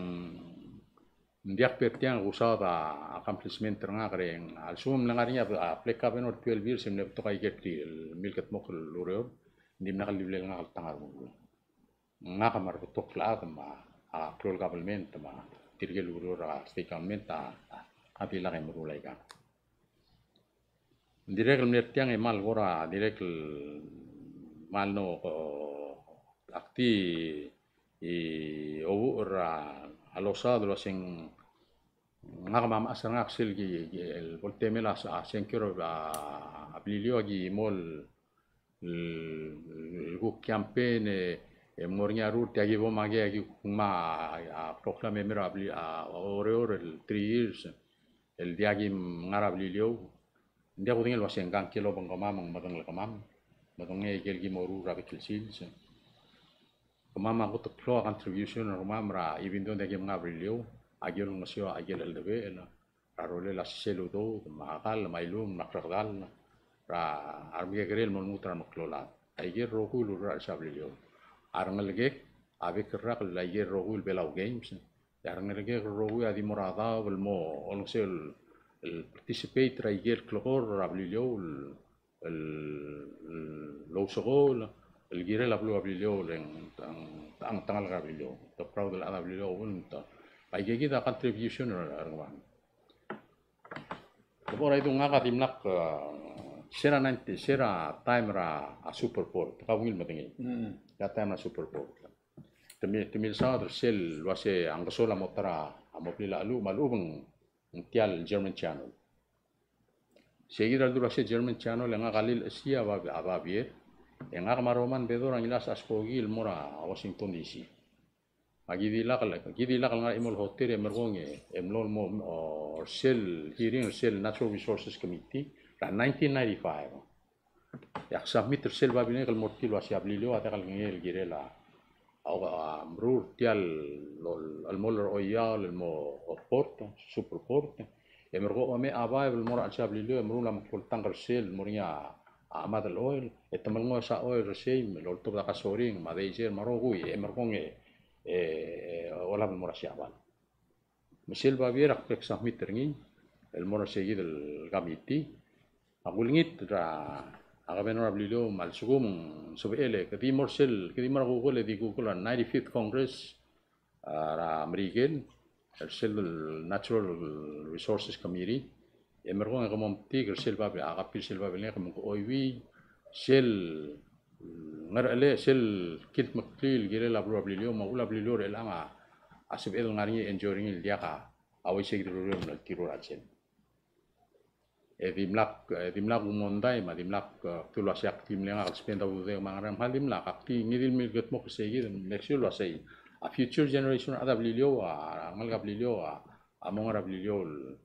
Ng diak bo er tiang kusaod a accomplishment er ngak er ngii. A lsekum ng ngar er ngii a, a, bla governor twelve years e mle betok a ikel di el milkedmokl el ureor, ng dimlak el liblel ngak el tang a rengul. Ngak me a rebetok el chad me a, a, klou el government me tirke el ureor er a state government a, a, a dimlak e meruul aikang. Ng dirrek el mle er tiang e kmal kora dirrek el kmal no, o, ak di oureor er a losaod el uaseng ngak me a mechas er ngak sel ki, ki, el bo el temel a, a sengkio er a, a Beliliou a ki mo el, el kuk campaign e, e mo er ngii a rurt e aki bo me aki, aki kuk ngmai a, a, proclaim e mei er a Beli-, a, Oreor el three years. El diak ki ngar er a Beliliou. Ng diak kudengei el uaseng ngkang kiei el obengkemam me ng medengelkemam. Medengei a ikel ki mo ruul er a bek el sils. Kemam a kot el klou a contribution er kemam er a, even though ng diak ki ngar er a Beliliou, a ki olengeseu a ikel cheldebechel er a rolel a sisel udoud me a kall me a ilumel me a klekedall er a remekekerei el mo lmuut er a remeklou el chad. A ikel rokui el ureor er a chelsel a Beliliou a rengelekek a bek el rak el ikel rokui el Belau Games. E a rengelekek el rokui a di mo er a daob el mo olengeseu el, el participate er a ikel klekor er a Beliliou el, el, el ousekool el kirel a beluu er a Beliliou el ng, ng, ng, ng ngalek er a Beliliou. Te proud el chad er a Beliliou el ta. Aike kid a contribution er, er ngak. Te bo er a idung ngak a dimlak, e, se er a ninety, se er a taem er a, a, Super Bowl, te kau ungil medengei. Mm. Se er a taem er a Super Bowl. Te mil, te milsaod er sel uase a Ngesol a mo ta er a, a mo blil a cheluch me a lechub e ng tia el German Channel. Sei kid er a ledu el uase German Channel e ngak a lilechesii a ba, a babier. E ngak me a Roman Bedor a ngilasech a skoki el mo er a Washington D C. A ki di lak el, ki di lak el ngar er a chimo el hotel e merekong e, e mlo el mo, o, er sel hearing er sel Natural Resources Committee er a nineteen ninety-five. E ak submit er sel babilngek el mo er tir el uase a Beliliou a diak el ngii el kirel a, a, a meruul er tia el, el, el mo er a Oiaol el mo port, super port. E merekong e omech a baeb el mo er a chelsel a Beliliou e meruul a meklou el tank er sel el mo er ngii a, a chemad el oil. E te melengoes a oil er sei me loltobed a gasoline me a diesel me a rokui e merekong e, e, e olab el mo er a Siabal. Me sel babier ak bek submit er ngii el mo er sei kid el committee. Ak ulengit er a, a governor er a Beliliou me a lsekum ng sebechel e ke di mo er sel, ke di mo er a Google e di Google a ninety-fifth Congress, a, er a Merikel, er sel Natural Resources Committee, e merekong e ke mo metik er sel babier, a copy er sel babilngek me ng ko oiuii, sel, mm, ngerechelel, sel kildmeklii el kirel a beluu er a Beliliou, me a uchul a Beliliou er chelechang a, a sebeched el ngar er ngii e enjoy er ngii el diak a, a uaisei kid el ureor el tir er a chelsel. E dimlak, e dimlak kumdasu, me a dimlak, e, kdu el uase ak di mle ngak el spend a ududek me a ngerang, me a dimlak, ak di ngii di el milkedmokl er sei kid, make sure el uase a future generation er a chad er a Beliliou, a, a rengalek er a Beliliou, a, a mo ngar er a Beliliou el,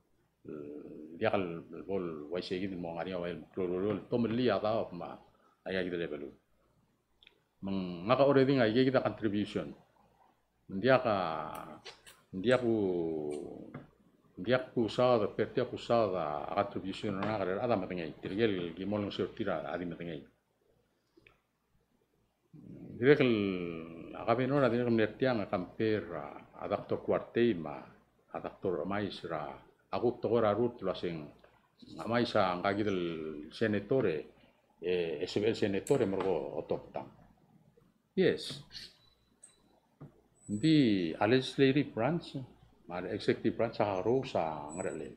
el, diak el bo el uaisei kid el mo ngar er ngii a ua el mo klou el ureor el tomellii a daob me aika kid el beluu. Me ng ngak a already ng aika kid a contribution. Ng diak a, ng diak ku, ng diak kusaod, per diak kusaod a contribution er ngak er a rechad a medengei. Tirke el ki mo olengeseu er tir a di medengei. Dirrek el, a governor a dirrek el mle er tiang e compare a, a Doctor Kuartei me a Doctor Emais er a, a kuk tekoi er a rurt el uaseng, a Emais a ngka kid el senator e, e sebechel senator e merekong otobed tang. Yes. Ng di a legislative branch me a executive branch a kakerous a ngerechelel.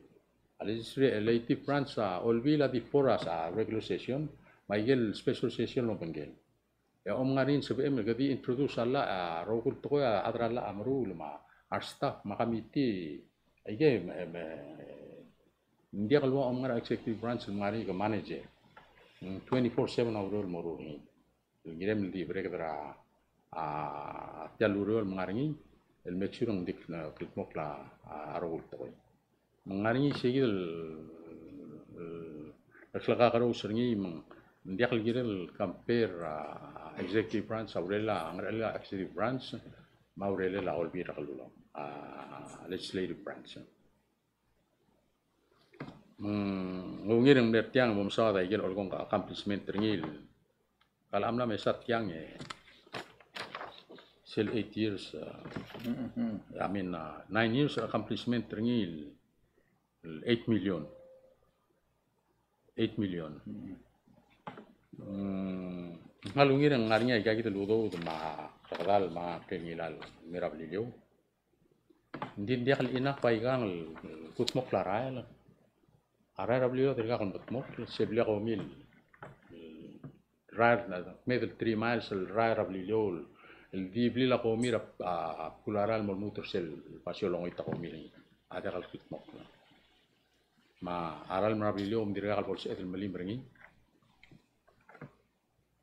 A legislative branch a olbiil a di four hours a regular session, me aike el special session el obengkel. E a chom ngar er ngii e sebechem el ke di introduce a llach, a rokui el tekoi a chad er a llach a meruul me a restaff me a committee, aike, me, me, ng diak el ua chom ngar er a executive branch el ngar er ngii ke manager. Ng twenty-four seven a ureor el moruul er ngii. El kirem el di bereked er a, a, tia el ureor el ngar er ngii, el make sure ng di kldmokl a, a rokui el tekoi. Me ng ngar er ngii sei kid el, el, el klekakerous er ngii me ng diak el kirel el compare a executive branch, a urerel a ngerechelel a executive branch me a urerel a olbiil er a kelulau, a legislative branch. Me ng ungil e ng mle er tiang e bo mesaod aike el olekong a accomplishment er ngii el Ka el mla mesa tiang e sel eight years, uh, I mean, uh, nine years accomplishment er ngii el eight million. Eight million. Mm, ng kmal ungil e ng ngar er ngii aika kid el udoud me a rekedal me a klengilal el mei er a Beliliou. Ng di ng diak el enough aikang el kudmokl a rael. A rael er a Beliliou a dirkak el medmokl, se blil a komi el rael, kmeed el three miles el rael er a Beliliou el di blil a komi er a, a, a bkul a rael el mo lmuut er sel basio el longoit a komi er ngii. A diak el kudmokl. Me a rael el mei er a Beliliou me ng dirkak el bo lsebeched el melim er ngii.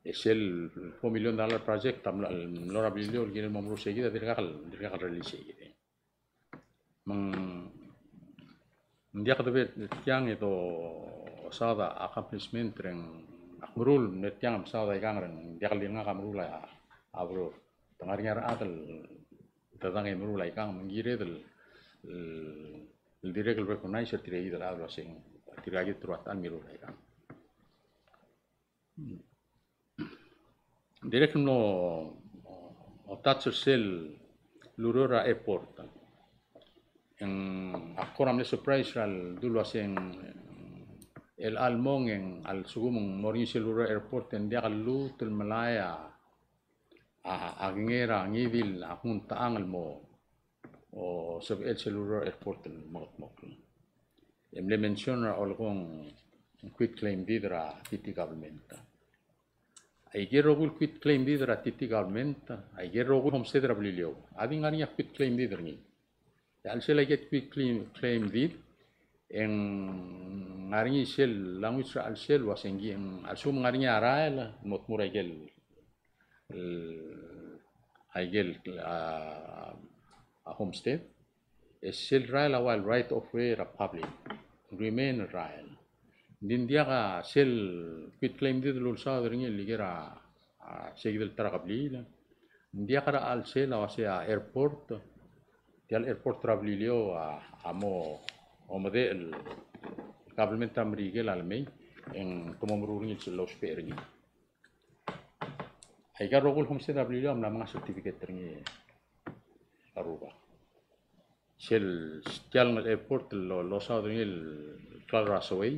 E sel four million dollar project a mlo, mlo er a Beliliou el kirel mo meruul sei kid a dirkak el, dirkak el release sei kid. Me ng diak debe tiang e dosaod a accomplishment er ngak a meruul, me tiang a mesaod aikang er ngak, diak el di ngak a meruul a, a berur. Te ngar er ngii a rechad el dedang e meruul aikang, me ng kired el, el, el dirrek el recognize er tirke kid el chad el uaseng, tirka kid el rua ta el mirruul aikang. Dirrek el mlo touch er sel ureor er a airport. E ng ak kora mle surprise er a ledu el uaseng el chelmong e ng a lsekum ng mo er ngii sel ureor er a airport e ng diak el lmuut el melai a, a, a kengei er a ngii di el ak nguu a techang el mo o sebechel sel ureor er a airport el mengedmokl. E mle mention er a olekong quitclaim deed er a T T government. Aike el rokui el quitclaim deed er a T T government, aike el rokui el homestead er a Beliliou a di ngar er ngii a quitclaim deed er ngii. E a chelsel aike el quitclaim, claim deed, e ng ngar er ngii sel language er a chelsel el uaseng, ng a lsekum ng ngar er ngii a rael el mo tmuu er aike el el, aike el, a, a homestead, e sel rael a ua el right of way er a public, remain rael. Ng di ng diak a sel quitclaim deed el ulsaod er ngii el ikel a, a, sei kid el ta er a kebliil. Ng diak er a chelsel a uasei a airport, tia el airport er a Beliliou a, a mo omedechel el government er a Merikel a lemei, e ng te mo meruul er ngii el sel lousbech er ngii. Aika el rokui el homestead er a Beliliou a mla menga certificate er ngii a rubak. Sel tia el airport el lo, losaod er ngii el klalo er a Sewei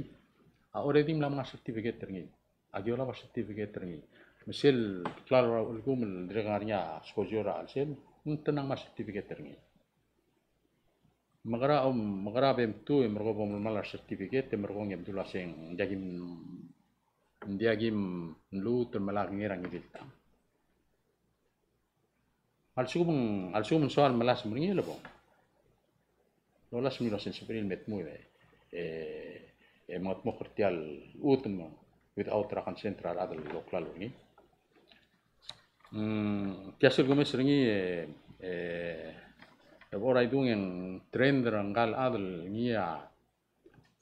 a already mla menga certificate er ngii. Aki olab a certificate er ngii. Me sel klalo er a Ulikum el dirrek el ngar er ngii a skojo er a chelsel, ng te mla menga certificate er ngii. Mekera, mekera a bem tu e merekong bo melemall a certificate e merekong e mdu el uaseng, ng diak kim, ng diak kim lmuut el melai a kengei er a ngii di el tang. A lsekum, a lsekum ng soal melasem er ngii el bo lolasem er ngii el uaseng sebechir el me tmuu e, e, e mengedmokl er tia el chutem without er a consent er a rechad el oklalo er ngii. Mm, tia sel kumes er ngii e, e, e bo er a idung e ng trend er ngka el chad el ngii a,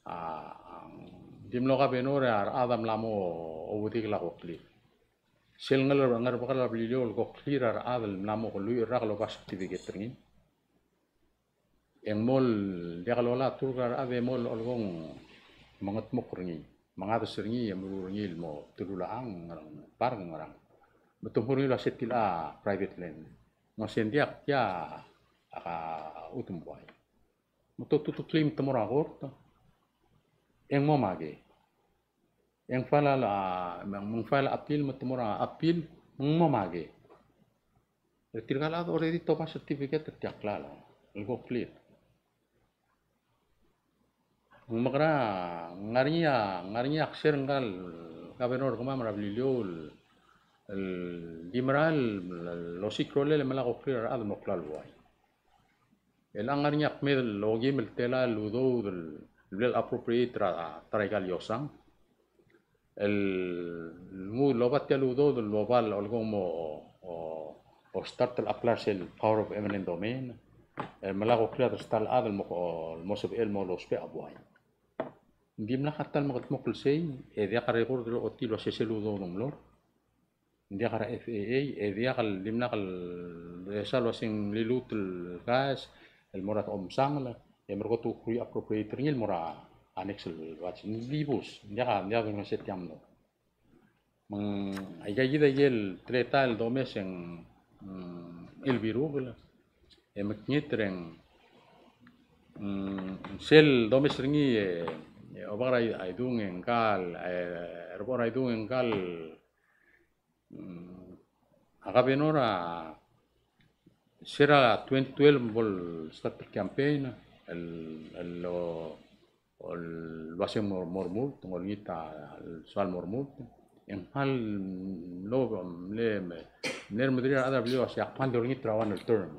a, ng di mlo governor e a rechad a mla mo ouedikel a koklir. Sel ngar, ngar er a bek el Beliliou el koklir a rechad el mla mo lluich el rak el oba certificate er ngii. E ng mo diak lolai a turk er a rechad e mo olekong mengedmokl er ngii, mengades er ngii e meruul er ngii el mo telulechang, ngerang, park, ngerang. Me te mo er ngii el ua se tilecha private land. Ng ua se ng diak, tia a ka chutem buai. Me te tutuklii me te mo er a kort e ng mo make. E ng file a, me ng file a appeal, me te mo er a appeal, me ng mo make. E tirka el chad already te oba certificate er tia el klalo el koklir. Ng mekera, ng ngar er ngii a, ng ngar er ngii a kser ngka el governor er kemam er a Beliliou el di merael el osiik a rolel e melai a koklir a rechad el mo klalo el buai. E le ng ngar er ngii a kmeed el okeim el telael el udoud el bla el appropriate er a ta er aika el iosang el nguu el oba tia el udoud el oba el olekong mo, o, o start el apply er sel power of eminent domain el melai a koklir a ta el chad el mo, el mo sebechel el mo lousbech a buai. Ng dimlak a ta el mekedmokl el sei, e diak a record el ochotii el ua se sel udoud ng mlo er. Ng diak er a F A A, e diak el dimlak el, e sel ua se ng liluut el gas el mo er a omsangel, e merekong e te kuk reappropriate er ngii el mo er a annex el ua se ng dibus, ng diak a, ng diak a dengua se tiang mlo. Me ng aika kid a ikel teletael el domes e ng, mm, el birukel, e mekngit er a, mm, sel domes er ngii e, e Obak er a Idung e ngka el, e, Rebechor er a Idung e ngka el, mm, a governor a se er a twenty twelve bo el start el campaign el, el lo, el ua se ng mo, mo remurt, ng olengit a soal mo remurt. E ng kmal mlo, mle, mle remederir a rechad er a Beliliou el ua se ak kmal di olengit er a one el term.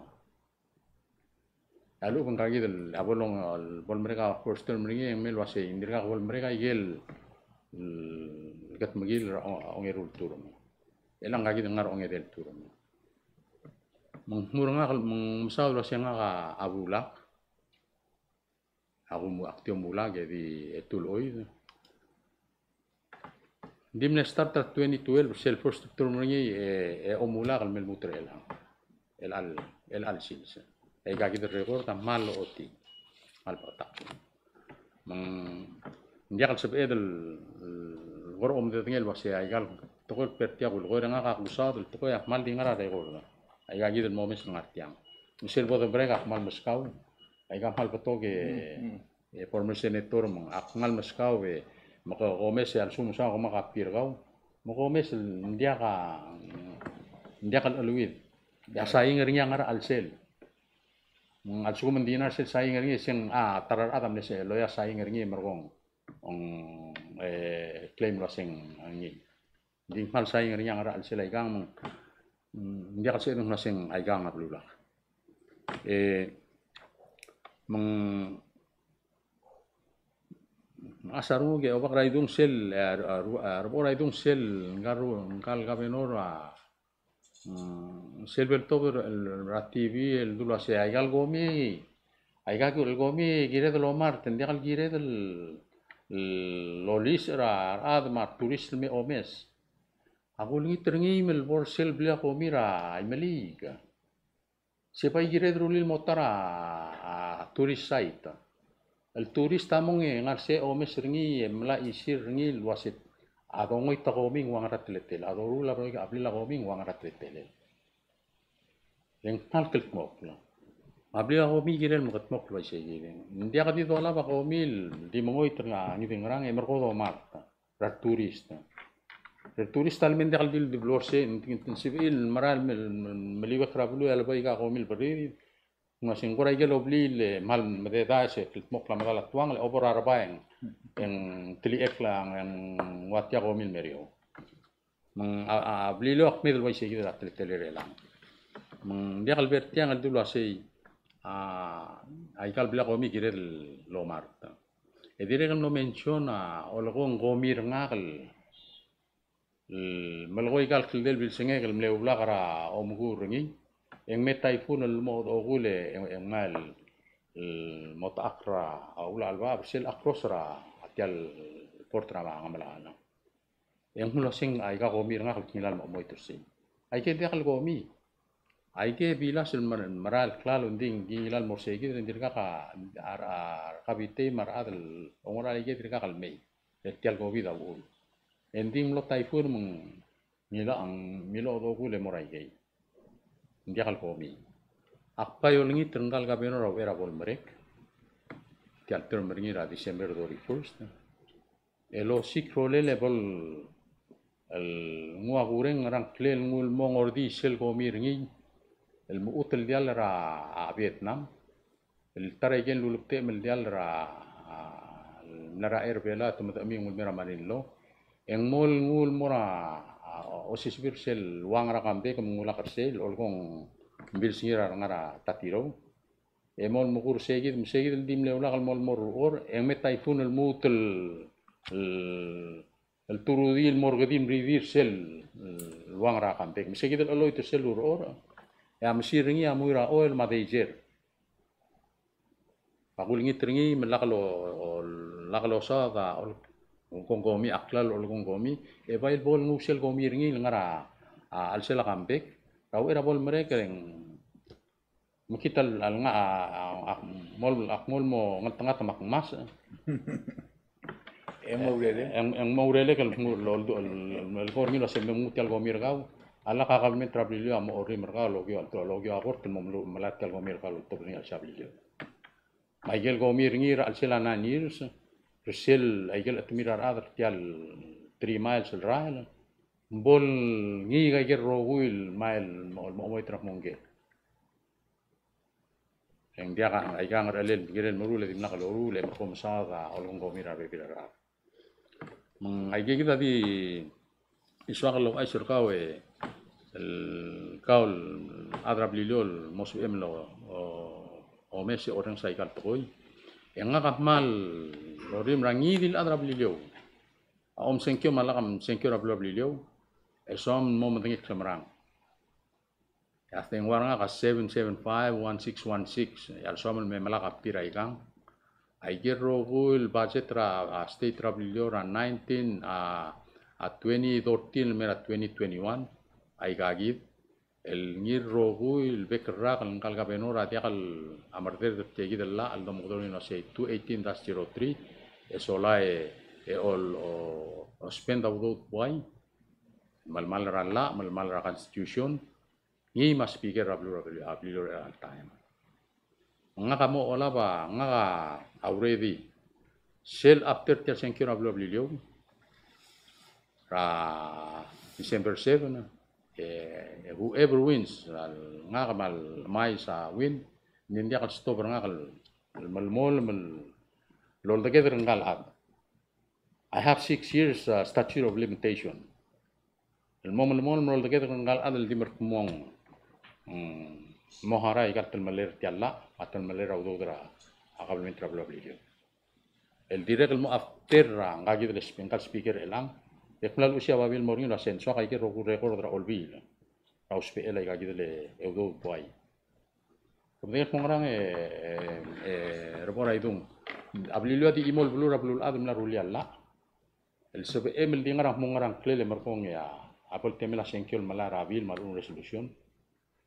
A lechub e ngka kid el, a bo long, bo lemerek a first term er ngii e ng mle ua se ng dirkak bo lemerek a ikel, el kedmekill er a ongeru el term. E le ngka kid el ngar er a ongedei el term. Me ng mo er ngak, me ng mesaod el ua se ngak a bulak. Ak omu-, ak di omulak e di, e, tulechoid. Ng di mle start er a twenty twelve, sel first term er ngii e, e omulak el mle lmuut er chelechang. Chelecha el, chelecha el sils. E aika kid el record a kmal ochotii. Kmal beketakl. Me ng diak el sebeched el, el kora omdedengei el ua se aika el tekoi el ber tiang, kulekoi er ngak a kusaod el tekoi a kmal di ngar er a record. Aika kid el momes el ngar tiang. Me sel bo de break a kmal meskau. Aika kmal betok e, e former senator me ak kmal meskau e, me ke komes e a lsekum ng soak e ke mo copy er kau, me ke omes el ng diak a, ng diak el cheluid. E a saing er ngii a ngar er a chelsel. Me a lsekum ng di ngar sel saing er ngii e se ng, a, ta er a rechad a mle se, loia saing er ngii e merekong, ong, e, claim el ua se ng ngii. Ng di kmal saing er ngii a ngar er a chelsel aikang me ng, mm, ng diak el sebeched el nguu el ua se ng aikang a belulak. E, me ng, a sa renguk e Obak er a Idung sel, e, a, a, Rebechor er a Idung sel, ngka el, ngka el governor a, mm, sel bo el tobed er a T V el dul ua se aika el komi, aika el komi kired el omart, ng diak el kired el, el olisech er a rechad me a tourist el me omes. Ak ulengit er ngii me le bo er sel blil a komi er a Imeliik. Se bai kired el rullii el mo ta er a, a, tourist site. El tourist a mong e ngar se omes er ngii e melai a chisir er ngii el ua se a dongoit a komi ng ua ngera teletelel. A doruul a blil a komi ng ua ngera teletelel. E ng kmal kldmokl. A blil a komi kirel mekedmokl el ua isei kid. Ng diak di dolab a komi el di mengoit er ngii di ngerang e merekong e domart er a returist. Returist a leme ng diak el di, di blo er sei, ng, ng, ng sebechir el merael el me, me, meliuekl er a beluu e a lebo aika komi el berriid. Ng ua se ng kora ikel obliil e kmal mededaes e kldmokl a medal a tuangel e obo er a rebai e ng telichekl a, e ng ua tia komi el me er eou. Me ng a, a, a Beliliou a kmeed el ua isei kid er a teletelel er chelechang. Me ng diak el ber tiang el dul ua sei, a, aika el blil a komi kired el omart. E dirrek el mlo mention a olekong komi er ngak el, el melekoi aika el kldei el bilsengek el mle ulak er a omekuul er ngii, e ng me typhoon el mo okul e, e ng, e ng kmal, el mo techakl er a, a, ula el bab er sel across er a tia el port er a Ngemelachel. E ng mlo seng aika komi er ngak el kngilai el mo chemoit er sei. Aike diak el komi. Aike bilas el mer-, merael el klalo, ng di ng kingilai el mo er sei kid, e ng dirkak a, a, a, kabitei me a rechad el ongor er aike dirkak el mei. E tia el COVID a uchul. E ng di ng mlo typhoon me ng ngilai, ng mlo okedokul e mo er aikei. Ng diak el komi. Ak bai olengit er ngka el governor a uchei er a bo lemerek. Tia el term er ngii er a December thirty-first. El osiik a rolel e bo el nguu a kureng er a ngklel el nguu el mo ngordii sel komi er ngii el mechut el diall er a, a, Vietnam. El ta er a ikel lulebetechem el diall er a, a, el mla er a Air Belau e te medechemii el mei er a Manila. E ng mo el nguu el mo er a, a, osisiu er sel uang er a Camp Beck me ng ulak er sei el olekong, bilsengir a rengar er a Tatirou. E mo el mekur er sei kid, me sei kid el di mle ulak el mo el mo er a Oreor, e ng me typhoon el lmuut el, el, el turudii el mo er kede mridii er sel, el uang er a Camp Beck. Me sei kid el cheloit er sel Oreor, e a mesil er ngii a mui er a oil me a diesel. Ak ulengit er ngii me lak lo, lak losaod a, ol-, olekong komi, a klalo el olekong komi, e bai el bo el nguu sel komi er ngii el ngar er a, a, chelsel a Camp Beck. Er a uchei er a bo lemerek e ng mekngit el, el ngar a, a, ak mo el, ak mo el mo ngeltengat me ak ngmasech. E mo urerek? E ng, e ng mo urerek el, el, el, el, el ko er ngii el uasei me mnguu tia el komi er kau. A lak a kabelment er a Beliliou a mo orrimel er kau el okiu, el okiu a kort el mo melai tia el komi er kau el oltobed er ngii er a chelsel a Beliliou. Me aikel komi er ngii er a chelsel a nine years, er sel aikel chetemir a rechad er tia el three miles el rael, ng bo el ngii aikel rokui el mile el mo, mo, mo chemoit er a kmo ngke. E ng diak a, aika a ngerchelel, kirel meruul e dimlak loruul e merko mesaod a olekong komi er a rebebil er a rechad. Me ng aike kid a di soak el ouchais er kau e, el kau el chad er a Beliliou el mo sebechem el o, o, omes e orrenges aika el tekoi. E ngak a kmal orrimel er a ngii di el chad er a Beliliou a omsengkio me a lak msengkio er a beluu er a Beliliou, e soam el mo medengei el klemerang. E a dengua er ngak a seven seven five one six one six. E a lsoam el me melak a tir aikang. Aikel rokui el budget er a, a, state er a Beliliou er a nineteen, a, a, twenty thirteen el mei er a twenty twenty-one, aika kid el ngii el rokui el bek el rak el ngka el kabenor a diak el merredel er tia kid el llach el domekedong el uasei two eighteen dash zero three, e sola e, e ol, o, o spend a udoud buai, melemall er a llach, melemall er a constitution, ngii me a speaker er a beluu, a beluu, a beluu er a chelecha el taem. Ngak a mo olab a, ngak a already, sel after tia el sengkio er a beluu er a Beliliou er a December seven, e, e whoever wins, a ngak me a le mais a win, ng di diak el stop er ngak el, el melemolem el oldeked er ngka el chad. I have six years, uh, statute of limitation. El mo melemolem el oldeked er ngka el chad el di merekmo ng, mm, mo harau aika el telemellel er tia el llach, a telemellel er a udoud er a, a kabelment er a beluu er a Beliliou. El dirrek el mo after er a ngka kid el spe-, ngka el speaker er chelechang, e ak mla luchesii a babier el mo er ngii el uasei ng soak aike el rokui el record er a Olbiil er a usbechel aika kid el udoud buai. Ke medengei el kmo ngerang e, e, e, Rebor Aidung. A Beliliou a di chimo el beluu er a beluulechad el mla rullii a llach. El sebechem el di ngar er a kmo ngerang klel e merekong e a, a bo el temel a sengkio el melai er a bill me a lechub e ng resolution,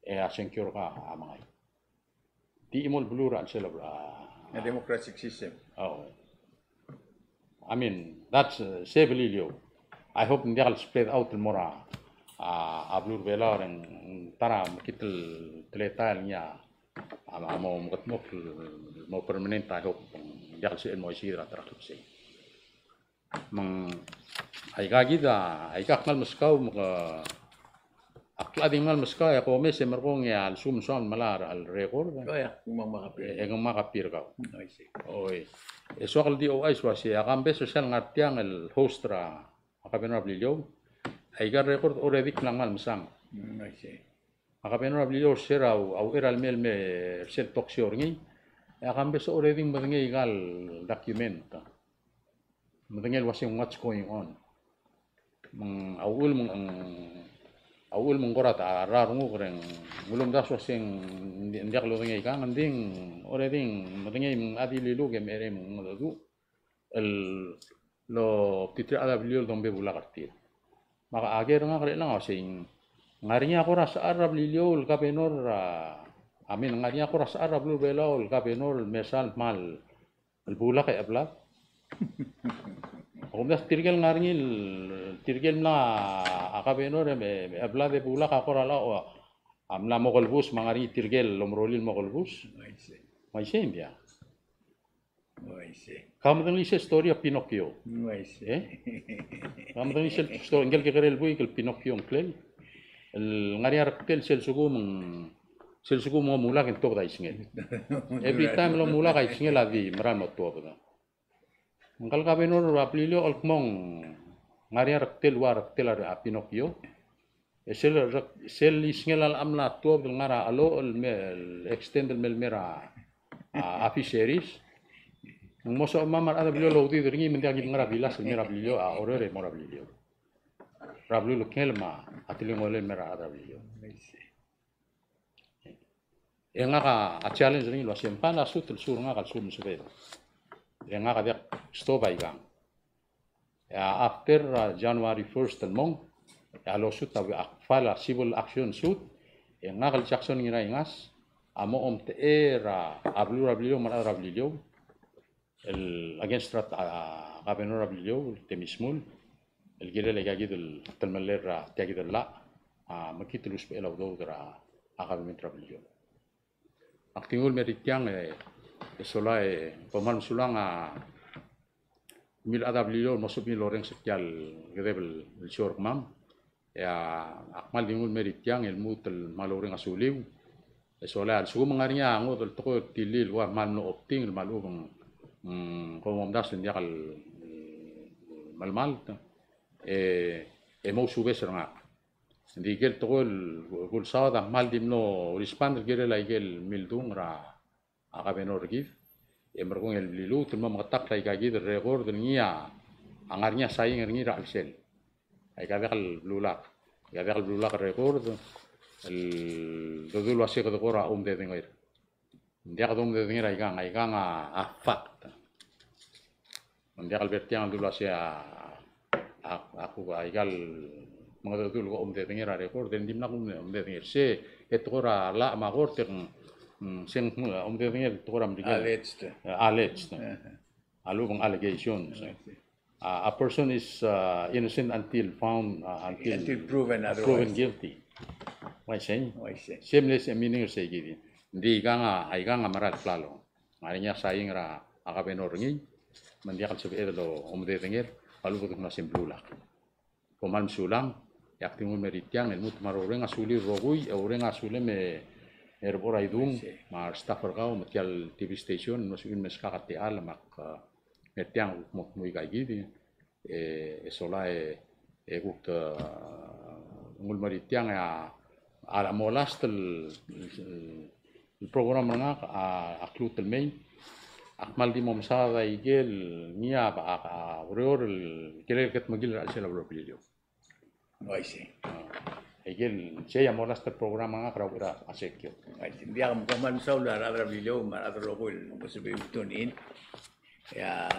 e a sengkio er kau a mengai. Di chimo el beluu er a chelsel a, a democratic system. Oh. I mean, that's, uh, se Beliliou. I hope ng diak el spread out el mo er a, a, a beluu er a Belau e ng ta er a mekngit el teletael ngii a, a, a mo mekedmokl el mo permanent, I hope ng diak el sebechel el mo uaisei er a ta er a klebesei. Me ng aika kid a, aika kmal meskau me ke, ak di kmal meskau e ke omes e merekong e a lsekum ng soam el melai a record. Oh, yeah. Ng mo ngmai a copy. E, e ng ngmai a copy er kau. Mm, I see. Oi. E soak el di ouchais el uasei a Kambes er sel ngar tiang el host er a, a kabenor er a Beliliou, aika el record already ng mla ngmai el mesang. Mm, I see. A kabenor er a Beliliou er se er a u-, a uchei er a lemei el me er sel talk show er ngii, e a Kambes already ng medengei aika el document. Medengei el uasei what's going on. Me ng, a uchul me ng, a uchul me ng kora ta, a renguk er a, ng ulemdasu a se ng di, ng diak lodengei aikang, ng di ng, already ng medengei me ng di liluk e mecherei me ng mengedecheduch el lobtitir a rechad er a Beliliou el dombebulak er tir. Me a ker er ngak er chelechang a uasei, ng ngar er ngii a kora sechal er a Beliliou el kabenor er a, I mean, ng ngar er ngii a kora sechal er a beluu er a Belau el kabenor el mesa el kmal el bulak e cheblad. Ak omdasu tirke el ngar er ngii el, tirke el mla kabenor e me, me cheblad e bulak a kora locha, a mla mo kelebus me a ngar er ngii tirke el omerolii el mo kelebus. Uaisei. Uaisei, ng diak. Uaisei. Ka medengelii sel story er a Pinocchio. Uaisei. E? Ka medengelii sel story, ngike el kekerei el buik el Pinocchio ngklel. El ngar er ngii a rektel sel lsekum ng, sel lsekum ng omulak e ng tuobed a isngel. Every time el omulak a isngel a di mera el mo tuobed. Ngka el kabenor er a Beliliou el kmo ng ngar er ngii a rektel, ua rektel a Pinocchio. E sel rek-, sel isngel a locha mla tuobed el ngar er a Cheloch el me, el extend el mei el mer a, a, a fisheries. Ng mo soam a rechad er a Beliliou el oudiid er ngii me ng diak kid ngar er a bilas el mer a Beliliou, a Oreor e mo er a Beliliou. Er a beluu el kengel me a telengolel el mer a rechad er a Beliliou. E ngak a challenge er ngii el uasei ng file a suit el lsu er ngak a lsekum ng sebeched. E ngak a diak stop aikang. E a after, a, January first el mong, e a lawsuit a, ak file a civil action suit, e ngak el Jackson Ngiraingas a mo omtechei er a beluu er a Beliliou me a rechad er a Beliliou el against er a, a, governor er a Beliliou, Temmy Shmull, el kirel aika kid el telemellel er tia kid el llach, a, mekngit el usbechel a udoud er a, a, government er a Beliliou. Ak di nguu el mer tiang, e, e sola e, kom kmal mesulang a, mil chad er a Beliliou el mo sebechir el orrenges er tia el kedeb el show er kemam. E a, ak kmal di nguu el mer tiang el lmuut el kmal oureng a suliu. E sola e a lsekum ng ngar er ngii a ngodech el tekoi er tir el ua kmal mlo opting el kmal lechub e ng, mm, kom omdasu e ng diak el, mm, melemalt, e, e mousubes er ngak. Ng di ikel tekoi el kulsaod a kmal di mlo respond el kirel a ikel mildung er a, a governor er kid, e merekong el liluut el mo meketakl aika kid el record el ngii a, a ngar er ngii a saing er ngii er a chelsel. Aika diak el blulak, aika diak el blulak el record el dodu el uasei kede kora oumdedenger. Ng diak domdedenger aikang, aikang a, a fact. Ng diak el ber tiang el dulu a sei a, a, a kuk aika el mengedecheduch el ko omdedenger a record, e ng dimlak omdedenger. Se e tekoi er a llach me a kort e ng, mm, se ng omdedenger el tekoi er a Merikel. Alleged. Eh, alleged. Aha. A lechub e ng allegations. I see. Uh, a person is, uh, innocent until found, uh, until, until proven otherwise. Proven guilty. Uaisei. Uaisei. Same les e meaning er sei kid. Ng di aikang a, aikang a mera el klalo. Ng ngar er ngii a saing er a governor er ngii, me ng diak el sebeched el omdedenger, a lechub e kede kmo sei ng blulak. Kom kmal mesulang, e ak di nguu el mer tiang, el lmuut me a roureng a suliu el rokui, e oureng a sulem e, e Rebechor Aidung, me a restaff er kau, me tia el T V station, el mlo sebechir el meskak a techall, me ak, a, mer tiang, kuk mo dmu aika kid, e, e sola e, e kuk, a, nguu el mer tiang, e a, a mo last el, el, el program er ngak a, a kluut el mei. Ak kmal di mo mesaod a ikel ngii a, a, a ureor el kirel el kedmekill er a chelsel a beluu er a Beliliou. Uaisei. A, ikel sei a mo last el program er ngak er a uchei er a sengkio. Uaisei. Ng diak, kom kmal mesaul a rechad er a Beliliou me a rechad el rokui el mo sebechir el tune in. E a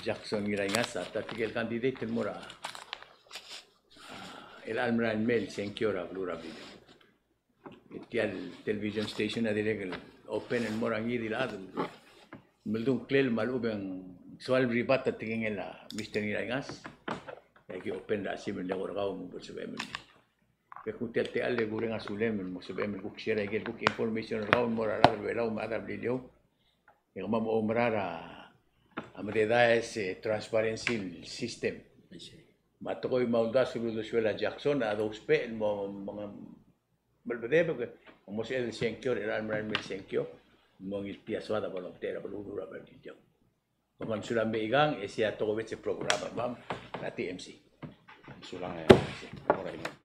Jackson Ngiraingas a ta tirke el candidate el mo er a, a, chelecha el merael mei el sengkio er a beluu er a Beliliou. E tia el television station a dirrek el open el mo er a ngii di el chad el meldungklel me a lechub e ng soal el rebut a tekingel a Mister Ngiraingas. E aki open er a chesimer el eko er kau me bo lsebechem el, ke kuk tia el techall e kureng a sulem el mo sebechem el kuk share a ikel kuk information er kau el mo er a rechad er a Belau me a rechad er a Beliliou. E kemam a oumera er a mededaes e transparency system. Me a tekoi me a uldasu el uldesuel a Jackson a dousbech el mo, mo, mo melebedebek, e mo sebeched el sengkio er a chelecha el merael mei el sengkio, mo ngiltii a soad a bo lomtechei er a beluu er a Beliliou. Kom kmal mesulang me aikang, e sei a tokubets el program er kemam er a T M C. Mesulang e.